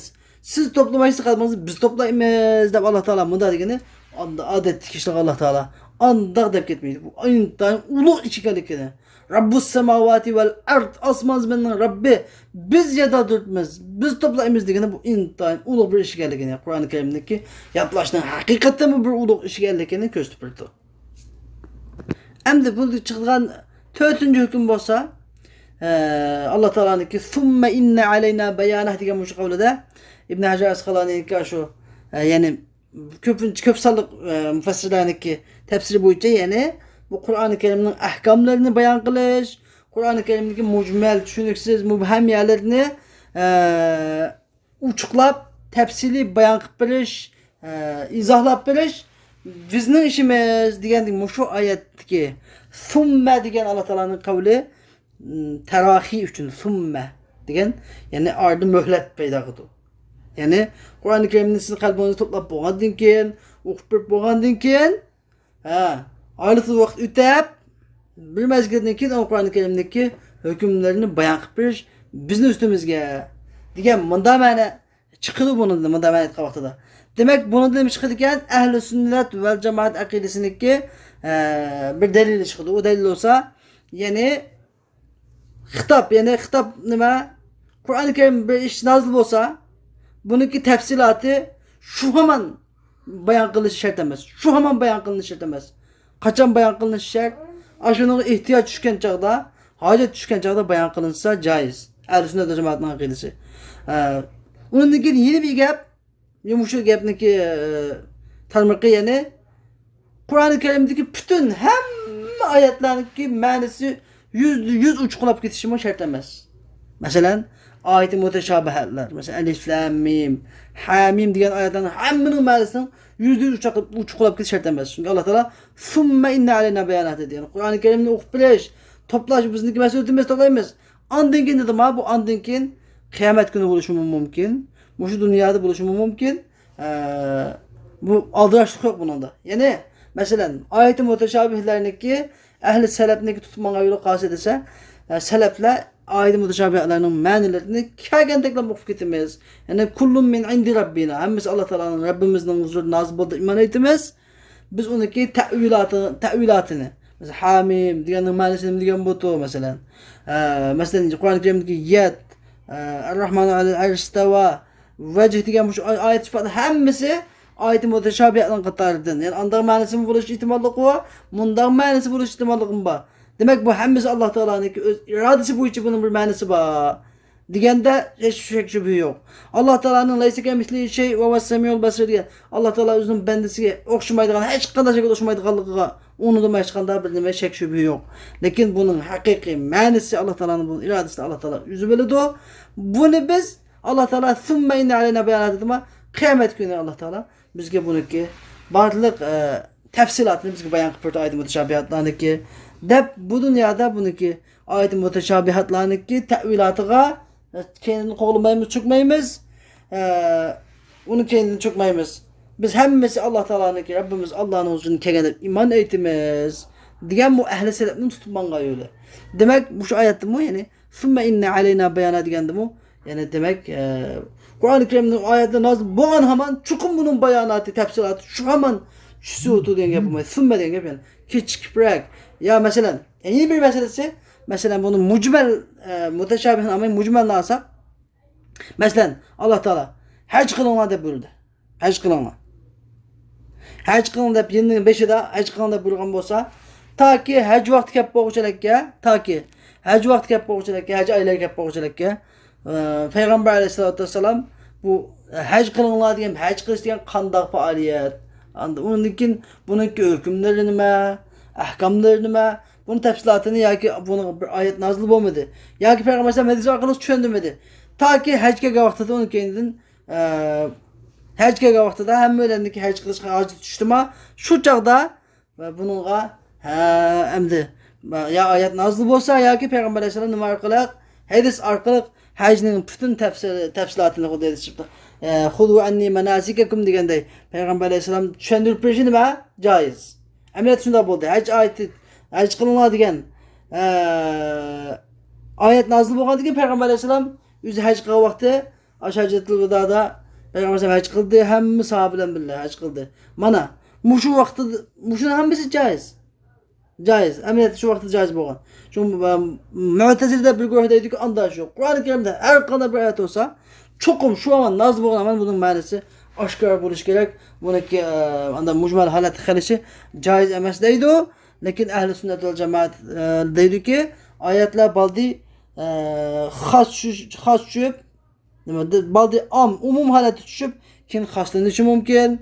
سىز توپلىمايسىز قەلبىڭىزنى، بىز توپلايمىز دەپ ئاللا تائالا مۇنداق دېگىنى، ئاندا-، ئادەتتىكى كىشىلەرگە ئاللا تائالا ئانداق دەپ كەتمەيدۇ. بۇ ئىنتايىن ئۇلۇغ ئىش ئىكەنلىكىنى، رەببۇس سەماۋاتى ۋەل ئەرد، ئاسمان زېمىننىڭ رەببى، بىز ياد ئالتۇرۇپمىز، بىز توپلايمىز دېگىنى بۇ ئىنتايىن ئۇلۇغ بىر ئىش ئىكەنلىكىنى، قۇرئانى كەرىمدىكى ياتلاشنىڭ ھەقىقەتەنمۇ بىر ئۇلۇغ ئىش ئىكەنلىكىنى كۆرسىتىپ بېرىدۇ. ئەمدى بۇ چىقىدىغان تۆتىنچى ھۆكۈم بولسا، ئە، ئاللا تائالانىڭكى «سۇممە ئىننە ئەلەينا بەيانەھ» دېگەن مۇشۇ قەۋلىدە ئىبن ھەجەر ئەسقالانىنىڭكى شۇ، ئە، يەنى كۆپىنچە، كۆپ سانلىق، ئە، مۇفەسسىرلەرنىڭكى تەپسىرى بويىچە، يەنى بۇ قۇرئانى كەرىمنىڭ ئەھكاملىرىنى بايان قىلىش، قۇرئانى كەرىمدىكى مۇجمەل، چۈشىنىكسىز، مۇبھەم يەرلىرىنى، ئە، ئوچۇقلاپ، تەپسىلىي بايان قىلىپ بېرىش، ئە، ئىزاھلاپ بېرىش بىزنىڭ ئىشىمىز دېگەندىن مۇشۇ ئايەتتىكى «سۇممە» دېگەن ئاللا تائالانىڭ قەۋلى، م، تەراخىي ئۈچۈن «سۇممە» دېگەن، يەنى ئارىدا مۆھلەت پەيدا قىلىدۇ. يەنى قۇرئانى كەرىمنى سىز قەلبىڭىزدە توپلاپ بولغاندىن كېيىن، ئوقۇپ بېرىپ بولغاندىن كېيىن، ھە، ئارىلىقتا ۋاقىت ئۆتەپ، بىر مەزگىلدىن كېيىن ئۇ قۇرئانى كەرىمدىكى ھۆكۈملىرىنى بايان قىلىپ بېرىش بىزنىڭ ئۈستىمىزگە دېگەن مۇنداق مەنە چىقىدۇ بۇنىڭدىن، مۇنداق مەنە ئېيتقان ۋاقتىدا. دېمەك، بۇنىڭدىن نېمە چىقىدىكەن؟ ئەھلى سۈننەت ۋەل جامائەت ئەقىدىسىنىڭكى، ئە، بىر دەلىلى چىقىدۇ. ئۇ دەلىل بولسا، يەنى خىتاب، يەنى خىتاب نېمە؟ قۇرئان كەرىم بىر ئىش نازىل بولسا، بۇنىڭكى تەپسىلاتى شۇ ھامان بايان قىلىنىشى شەرت ئەمەس. شۇ ھامان بايان قىلىنىشى شەرت ئەمەس. قاچان بايان قىلىنىشى شەرت؟ ئاشۇنىڭغا ئېھتىياج چۈشكەن چاغدا، ھاجەت چۈشكەن چاغدا بايان قىلىنسا جايىز. ئەھلى سۈننەت ۋە جامائەتنىڭ ئەقىدىسى. ئە، ئۇنىڭدىن كېيىن يەنە بىر گەپ، يەنە مۇشۇ گەپنىڭكى، ئە، تارمىقى، يەنى قۇرئان كەرىمدىكى پۈتۈن ھەممە ئايەتلەرنىڭكى مەنىسى يۈزدە يۈز ئوچۇقلاپ كېتىشىمۇ شەرت ئەمەس. مەسىلەن، ئايىتى مۇتەشابىھەتلەر، مەسىلەن، ئەلىف، لام، مىم، ھا، مىم دېگەن ئايەتلەرنىڭ ھەممىنىڭ مەنىسىنىڭ يۈزدە يۈز ئوچۇقلاپ كېتىشى شەرت ئەمەس. چۈنكى ئاللا تائالا «ثم إن علينا بيانه» دېدى. يەنى قۇرئان كەرىمنى ئوقۇپ بىلىش، توپلاش بىزنىڭكى مەسئۇلىيىتىمىز، توپلايمىز. ئاندىن كېيىن دېدىم، ھا، بۇ ئاندىن كېيىن قىيامەت كۈنى بولۇشىمۇ مۇمكىن، مۇشۇ دۇنيادا بولۇشىمۇ مۇمكىن. ئە، بۇ ئالدىراشلىق يوق بۇنىڭدا. يەنى، مەسىلەن، ئايىتى مۇتەشابىھلەرنىڭكى ئەھلى سەلەفنىڭكى تۇتۇپ ماڭغان يولى قايسى دېسە، ئە، سەلەفلەر ئايىتى مۇتەشابىھلەرنىڭ مەنىلىرىنى كەلگەندەكلا ئوقۇپ كېتىمىز. يەنى «كل من عند ربنا»، ھەممىسى ئاللا تائالانىڭ، رەببىمىزنىڭ ھۇزۇرىدا نازىل بولدى دەپ ئىمان ئېيتىمىز. بىز ئۇنىڭكى تەئۋىلاتى، تەئۋىلاتىنى، مەسىلەن، ھامىم دېگەننىڭ مەنىسى نېمە دېگەن بۇتۇ، مەسىلەن؟ ئە، مەسىلەن، قۇرئان كەرىمدىكى يەد، ئە، ئەررەھمانۇ ئەلەل ئەرش ئىستەۋا، ۋەجھ دېگەن مۇشۇ ئاي-، ئايەت سۈپەتلەر ھەممىسى ئايىتى مۇتەشابىھەتنىڭ قاتارىدىن. يەنى ئانداق مەنىسىمۇ بولۇش ئېھتىماللىقى بار، مۇنداق مەنىسى بولۇش ئېھتىماللىقىمۇ بار. دېمەك، بۇ ھەممىسى ئاللا تائالانىڭكى ئۆز ئىرادىسى بويىچە بۇنىڭ بىر مەنىسى بار دېگەندە ھېچ شەك شۈبھە يوق. ئاللا تائالانىڭ «ليس كمثله شيء وهو السميع البصير» دېگەن، ئاللا تائالا ئۆزىنىڭ بەندىسىگە ئوخشىمايدىغان، ھېچقانداق شەكىلدە ئوخشىمايدىغانلىقىغا ئۇنىڭدىمۇ ھېچقانداق بىر نېمە شەك شۈبھە يوق. لېكىن بۇنىڭ ھەقىقىي مەنىسى، ئاللا تائالانىڭ بۇ ئىرادىسىنى ئاللا تائالا ئۆزى بىلىدۇ. بۇنى بىز، ئاللا تائالا «ثم إن علينا بيانه» دېدىما، قىيامەت كۈنى ئاللا تائالا بىزگە بۇنىڭكى بارلىق، ئە، تەپسىلاتىنى بىزگە بايان قىلىپ بېرىدۇ ئايەت مۇتەشابىھاتلارنىڭكى، دەپ بۇ دۇنيادا بۇنىڭكى ئايەت مۇتەشابىھاتلارنىڭكى تەئۋىلاتىغا كەينىدىن قوغلىمايمىز، چۆكمەيمىز. ئە، ئۇنىڭ كەينىدىن چۆكمەيمىز. بىز ھەممىسى ئاللا تائالانىڭكى، رەببىمىز ئاللانىڭ ھۇزۇرىدىن كەلگەن دەپ ئىمان ئېيتىمىز، دېگەن بۇ ئەھلى سەلەفنىڭ تۇتۇپ ماڭغان يولى. دېمەك، مۇشۇ ئايەتتىمۇ، يەنى «ثم إن علينا بيانه» دېگەندىمۇ، يەنى دېمەك، ئە، قۇرئان كەرىمنىڭ ئايەتلىرى نازىل بولغان ھامان چوقۇم بۇنىڭ باياناتى، تەپسىلاتى شۇ ھامان چۈشسە بولىدۇ دېگەن گەپ بولمايدۇ. «ثم» دېگەن گەپ، يەنى كېچىكىپرەك. يا مەسىلەن، يەنە بىر مەسىلىسى، مەسىلەن، بۇنى مۇجمەل، ئە، مۇتەشابىھنى ئالماي مۇجمەلنى ئالساق، مەسىلەن، ئاللا تائالا «ھەج قىلىڭلار» دەپ بۇيرۇدى. «ھەج قىلىڭلار. ھەج قىلىڭ» دەپ، يىلنىڭ بېشىدا «ھەج قىلىڭ» دەپ بۇيرۇغان بولسا، تاكى ھەج ۋاقتى كەپ بولغۇچىلىككە، تاكى ھەج ۋاقتى كەپ بولغۇچىلىككە، ھەج ئايلىرى كەپ بولغۇچىلىككە، ئە، پەيغەمبەر ئەلەيھىسسالاتۇ ۋەسسالام بۇ ھەج قىلىڭلار دېگەن، ھەج قىلىش دېگەن قانداق پائالىيەت؟ ئاندىن ئۇنىڭدىن كېيىن بۇنىڭكى ھۆكۈملىرى نېمە؟ ئەھكاملىرى نېمە؟ بۇنىڭ تەپسىلاتىنى ياكى بۇنىڭغا بىر ئايەت نازىل بولمىدى. ياكى پەيغەمبەر ئەلەيھىسسالام ھەدىس ئارقىلىق چۈشەندۈرمىدى. تاكى ھەج كەلگەن ۋاقتىدا ئۇنىڭ كەينىدىن، ئە، ھەج كەلگەن ۋاقتىدا ھەممەيلەننىڭكى ھەج قىلىشقا ھاجىتى چۈشتىما، شۇ چاغدا ۋە بۇنىڭغا، ھە، ئەمدى، يا ئايەت نازىل بولسا ياكى پەيغەمبەر ئەلەيھىسسالام نېمە ئارقىلىق؟ ھەدىس ئارقىلىق ھەجنىڭ پۈتۈن تەپسىل-، تەپسىلاتىنى خۇددى ھەدىس چىقتى. ئە، «خذوا عني مناسككم» دېگەندەك، پەيغەمبەر ئەلەيھىسسالام چۈشەندۈرۈپ بېرىشى نېمە؟ جايىز. ئەمەلىيەتتە شۇنداق بولدى. ھەج ئايىتى، ھەج قىلىڭلار دېگەن، ئە، ئايەت نازىل بولغاندىن كېيىن پەيغەمبەر ئەلەيھىسسالام ئۆزى ھەج قىلغان ۋاقتى، ئاشۇ ھەججەتۇل ۋىدادا پەيغەمبەر ئەلەيھىسسالام ھەج قىلدى، ھەممە ساھابە بىلەن بىللە ھەج قىلدى. مانا، مۇشۇ ۋاقىتتا، مۇشۇنىڭ ھەممىسى جايىز. جايىز. ئەمەلىيەتتە شۇ ۋاقىتتا جايىز بولغان. شۇ، ئە، مۇئتەزىلىدە بىر گۇرۇھ دەيدۇكى، ئاندا شۇ. قۇرئان كەرىمدە ھەر قانداق بىر ئايەت بولسا، چوقۇم شۇ ھامان نازىل بولغان ھامان بۇنىڭ مەنىسى ئاشكارا بولۇشى كېرەك. بۇنىڭكى، ئە، ئاندا مۇجمەل ھالەتتە قېلىشى جايىز ئەمەس دەيدۇ. لېكىن ئەھلى سۈننەت ۋەل جامائەت، ئە، دەيدۇكى، ئايەتلەر بالدى، ئە، خاس چۈش-، خاس چۈشۈپ، نېمە، دە-، بالدى ئام، ئومۇم ھالەتتە چۈشۈپ، كېيىن خاسلىنىشى مۇمكىن.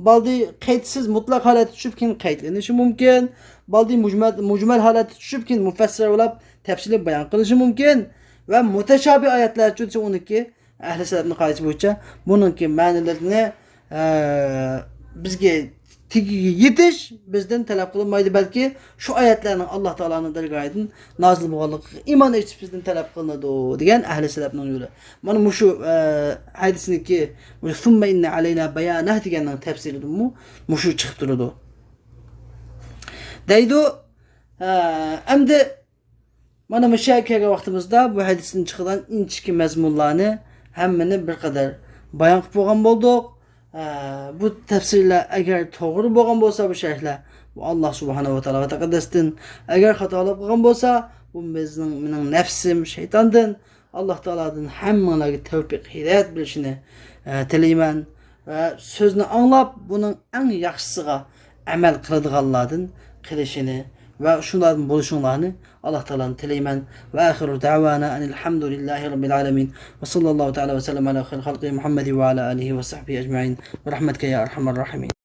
بالدى قەيتسىز مۇتلەق ھالەتتە چۈشۈپ، كېيىن قەيتلىنىشى مۇمكىن. بالدى مۇجمەل، مۇجمەل ھالەتتە چۈشۈپ، كېيىن مۇفەسسەر بولاپ تەپسىلىي بايان قىلىشى مۇمكىن. ۋە مۇتەشابىھ ئايەتلەر، چۈنكى ئۇنىڭكى ئەھلى سەلەفنىڭ قائىدىسى بويىچە بۇنىڭكى مەنىلىرىنى، ئە، بىزگە تېگىگە يېتىش بىزدىن تەلەپ قىلىنمايدۇ، بەلكى شۇ ئايەتلەرنىڭ ئاللا تائالانىڭ دەرگاھىدىن نازىل بولغانلىقىغا ئىمان ئېيتىش بىزدىن تەلەپ قىلىنىدۇ، دېگەن ئەھلى سەلەپنىڭ يولى. مانا مۇشۇ، ئە، ھەدىسنىڭكى، مۇشۇ «ثم إن علينا بيانه» دېگەننىڭ تەپسىرىدىنمۇ مۇشۇ چىقىپ تۇرىدۇ. دەيدۇ، ئە، ئەمدى مانا مۇشۇ يەرگە كەلگەن ۋاقتىمىزدا بۇ ھەدىستىن چىقىدىغان ئىنچىكە مەزمۇنلارنى ھەممىنى بىر قەدەر بايان قىلىپ بولغان بولدۇق. ئە، بۇ تەپسىرلەر ئەگەر توغرا بولغان بولسا، بۇ شەرھلەر، بۇ ئاللا سۇبھانەھۇ ۋە تائالا ۋە تەقەددەستىن. ئەگەر خاتالىق قىلغان بولسا، بۇ بىزنىڭ، مېنىڭ نەپسىم، شەيتاندىن. ئاللا تائالادىن ھەممىڭلارگە تەۋپىق، ھىدايەت بېرىشىنى، ئە، تىلەيمەن. ۋە سۆزنى ئاڭلاپ، بۇنىڭ ئەڭ ياخشىسىغا ئەمەل قىلىدىغانلاردىن قىلىشىنى ۋە شۇلاردىن بولۇشۇڭلارنى ئاللا تائالادىن تىلەيمەن. وآخر دعوانا أن الحمد لله رب العالمين. وصلى الله تعالى وسلم على خير خلقه محمد وعلى آله وصحبه أجمعين. برحمتك يا أرحم الراحمين.